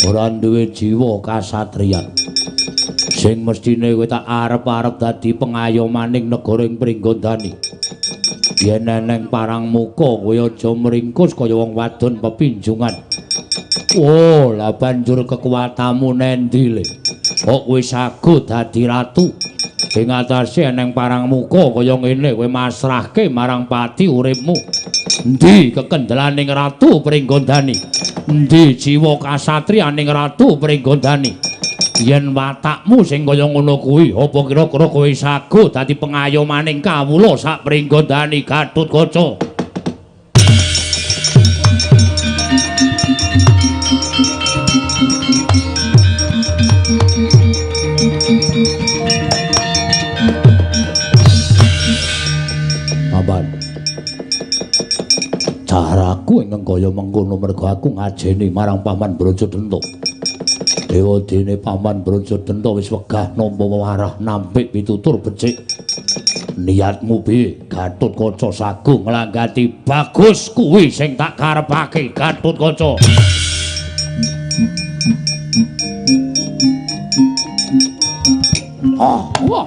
Speaker 6: Ora duwe jiwa kasatriyan. Sing mestine kowe tak arep-arep dadi pengayomaning negara ing Pringgondani. Yen eneng parang muka kowe aja meringkus kaya wong wadon pepinjungan. Oh, lah banjur kekuatanmu nendi le? Kok kowe sago dadi ratu? Ing atase eneng parang muka kaya ngene kowe masrahke marang pati uripmu. Endi kekendelaning Ratu Pringgondani? Endi jiwa kasatriyaning Ratu Pringgondani? Yen watakmu sing kaya ngono kuwi, apa kira-kira kowe sago dadi pengayomaning kawula sak Pringgondani Gatotkaca? Caraku ingkang kaya mengkono merga aku ngajeni marang Paman Brajadenta. Dewa dene Paman Brajadenta wis wegah nampa wewarah nampik pitutur becik. Niatmu piye Gatotkaca sago nglanggati bagus kuwi sing tak karepake Gatotkaca. Oh, wah.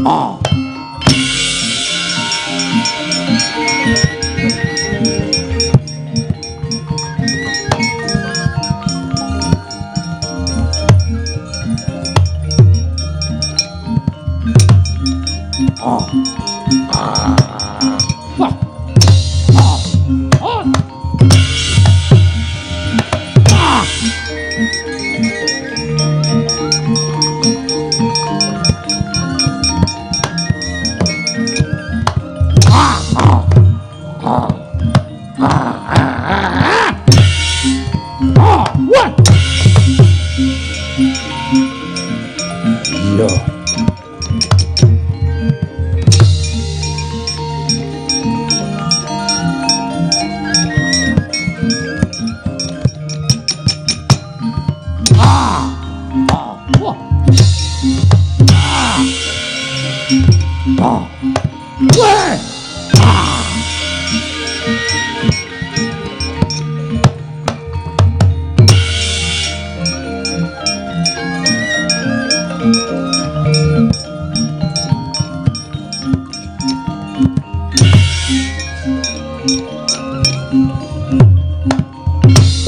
Speaker 6: Ah.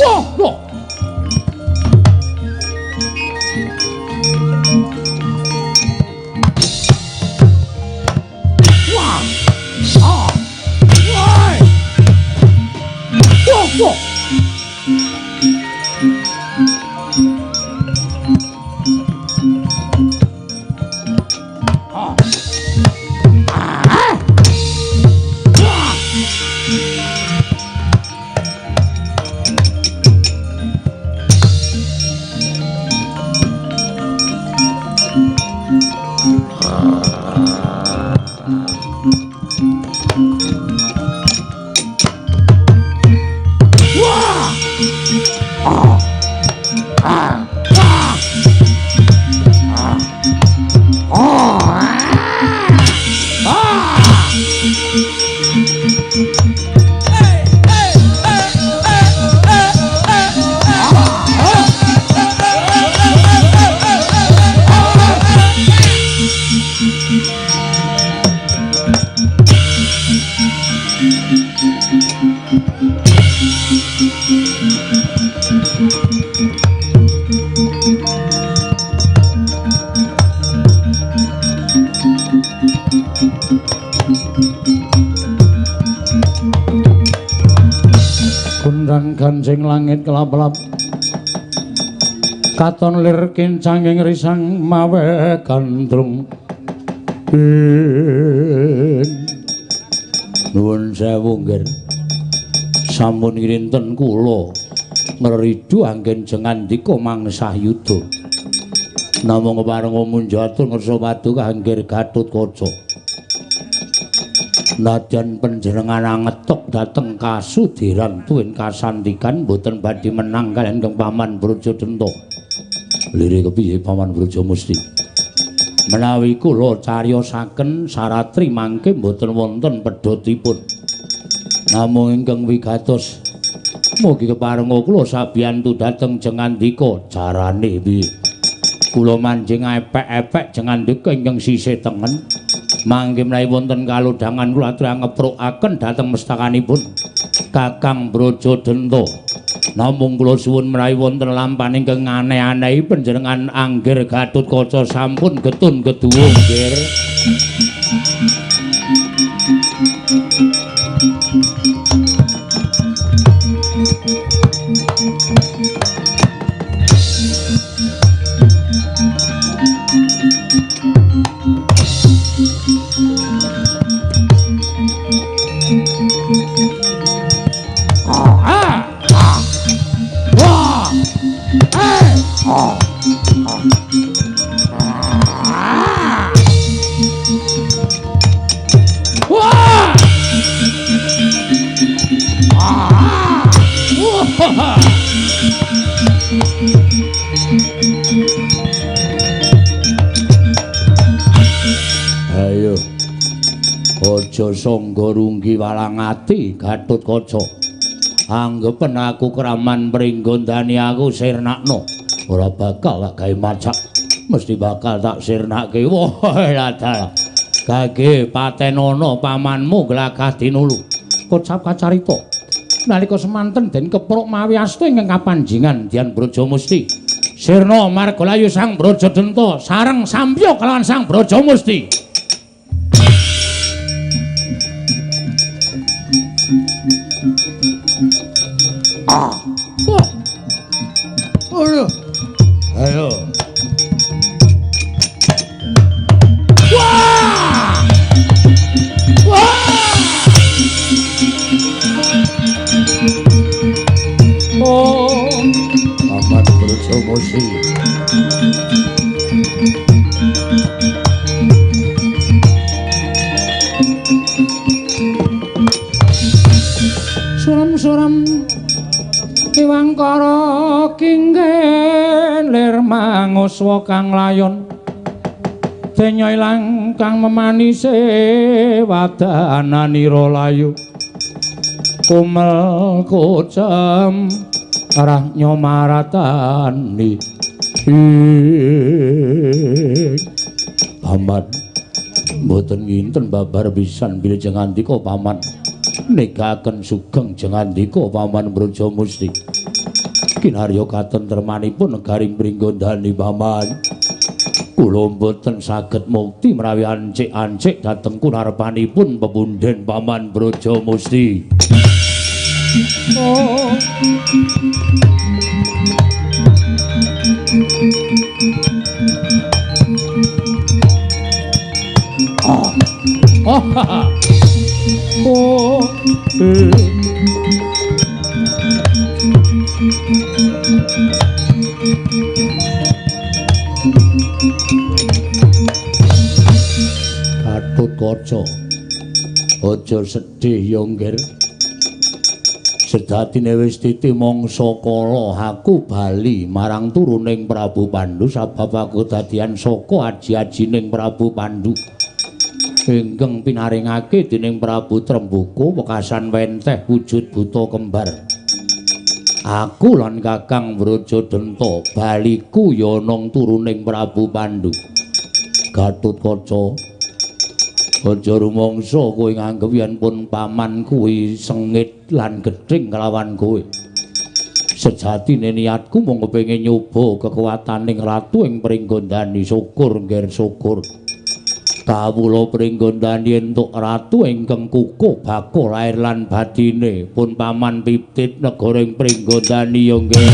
Speaker 6: Wah, wah. Wah. Ah. Wah. Wah, wah. Ah. Ah. Wah. Kancing langit kelap-kelap katon lir kincanging risang mawe gandrung. Nuwun sewu nggih, sampun kinten kula ngridu anggen jengandika mangsah yuda. Namung kepareng munjatur ngersa paduka Anggir Gatotkaca. Nadyan panjenengan angetok dhateng kasudiran tuwin kasantikan boten badhe menang kaliyan Kang Paman Brajadenta. Lire kepiye Paman Brajamusti? Menawi kula cariyosaken saratri mangke boten wonten pedhotipun. Namung ingkang wigatos mugi keparenga kula sabiyantu dhateng jengandika carane piye? Kula manjing epek-epek jengandika ingkang sisih tengen. Mangke menawi wonten kalodhangan kula aturi ngeprukaken dhateng mestakanipun Kakang Brajadenta. Namung kula suwun menawi wonten lampahan ingkang aneh-anehi panjenengan Anggir Gatotkaca sampun getun keduwa nggih. Ayo, aja sangga runggi walang ati Gatotkaca. Anggepen aku kraman pringgondani aku sirnakno. Ora bakal tak gawe macak, mesti bakal tak sirnake. Wah, dalah. Gage patenono pamanmu glagah dinulu. Kocap kacarita. Nalika semanten den kepruk mawi asta ingkang kapanjingan Dian Brajamusti. Sirna margalayu Sang Brajadenta sareng sampya kelawan Sang Brajamusti. Ah. Wah. Aduh. Ayo. Wah! Wah! Oh, Paman Brajamusti. Suram-suram Iwangkara kinggen lir manguswa kang layon denya ilang kang memanise wadananira layu kumel kocem arah nyomaratani. Paman mboten nginten babar pisan bilih jengandika paman negaken sugeng jengandika Paman Brajamusti.
Speaker 1: Kinarya katentremanipun negari Pringgondani paman. Kula mboten saged mukti menawi ancik-ancik dhateng kunarepanipun pepundhen Paman Brajamusti. Oh. Oh. Oh. Oh. Gatotkaca, aja sedih ya, Nggir. Sejatine wis titi mangsa kala aku bali marang turuning Prabu Pandu sabab aku dadian saka aji-ajining Prabu Pandu. Ingkang pinaringake dening Prabu Tremboko wekasan wenteh wujud buta kembar. Aku lan Kakang Brajadenta baliku ya nang turuning Prabu Pandu. Gatotkaca, aja rumangsa kowe nganggep yen pun paman kuwi sengit lan gething kelawan kowe. Sejatine niatku mung kepengin nyoba kekuwataning ratu ing Pringgondani. Syukur ngger syukur. Kawula Pringgondani entuk ratu ingkang kukuh bakoh lair lan batine. Pun paman piptit negara ing Pringgondani ya nggih.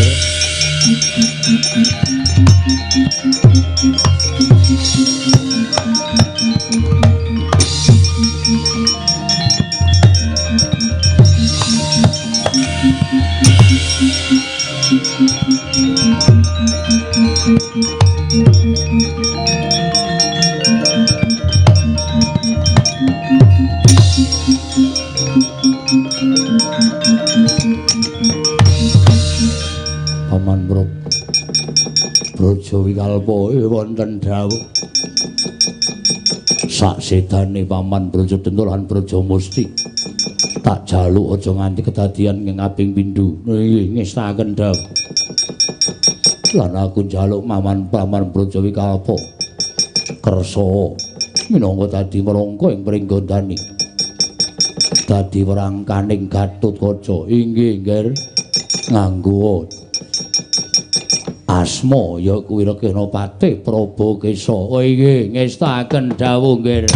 Speaker 1: Paman Braja Wikalpa wonten dawuh saksedane Paman Brajadenta lan Brajamusti tak jaluk aja nganti kedadian ing kaping pindho. Nggih ngestaken dawuh. Lan aku njaluk Paman Braja Wikalpa kersa minangka dadi merangka ing Pringgondani. Dadi werangkaning Gatotkaca. Inggih, Nggir. Nganggo asma ya kuwi Rekenapati Prabakesa. Oh inggih, ngestaken dawuh, Nggir.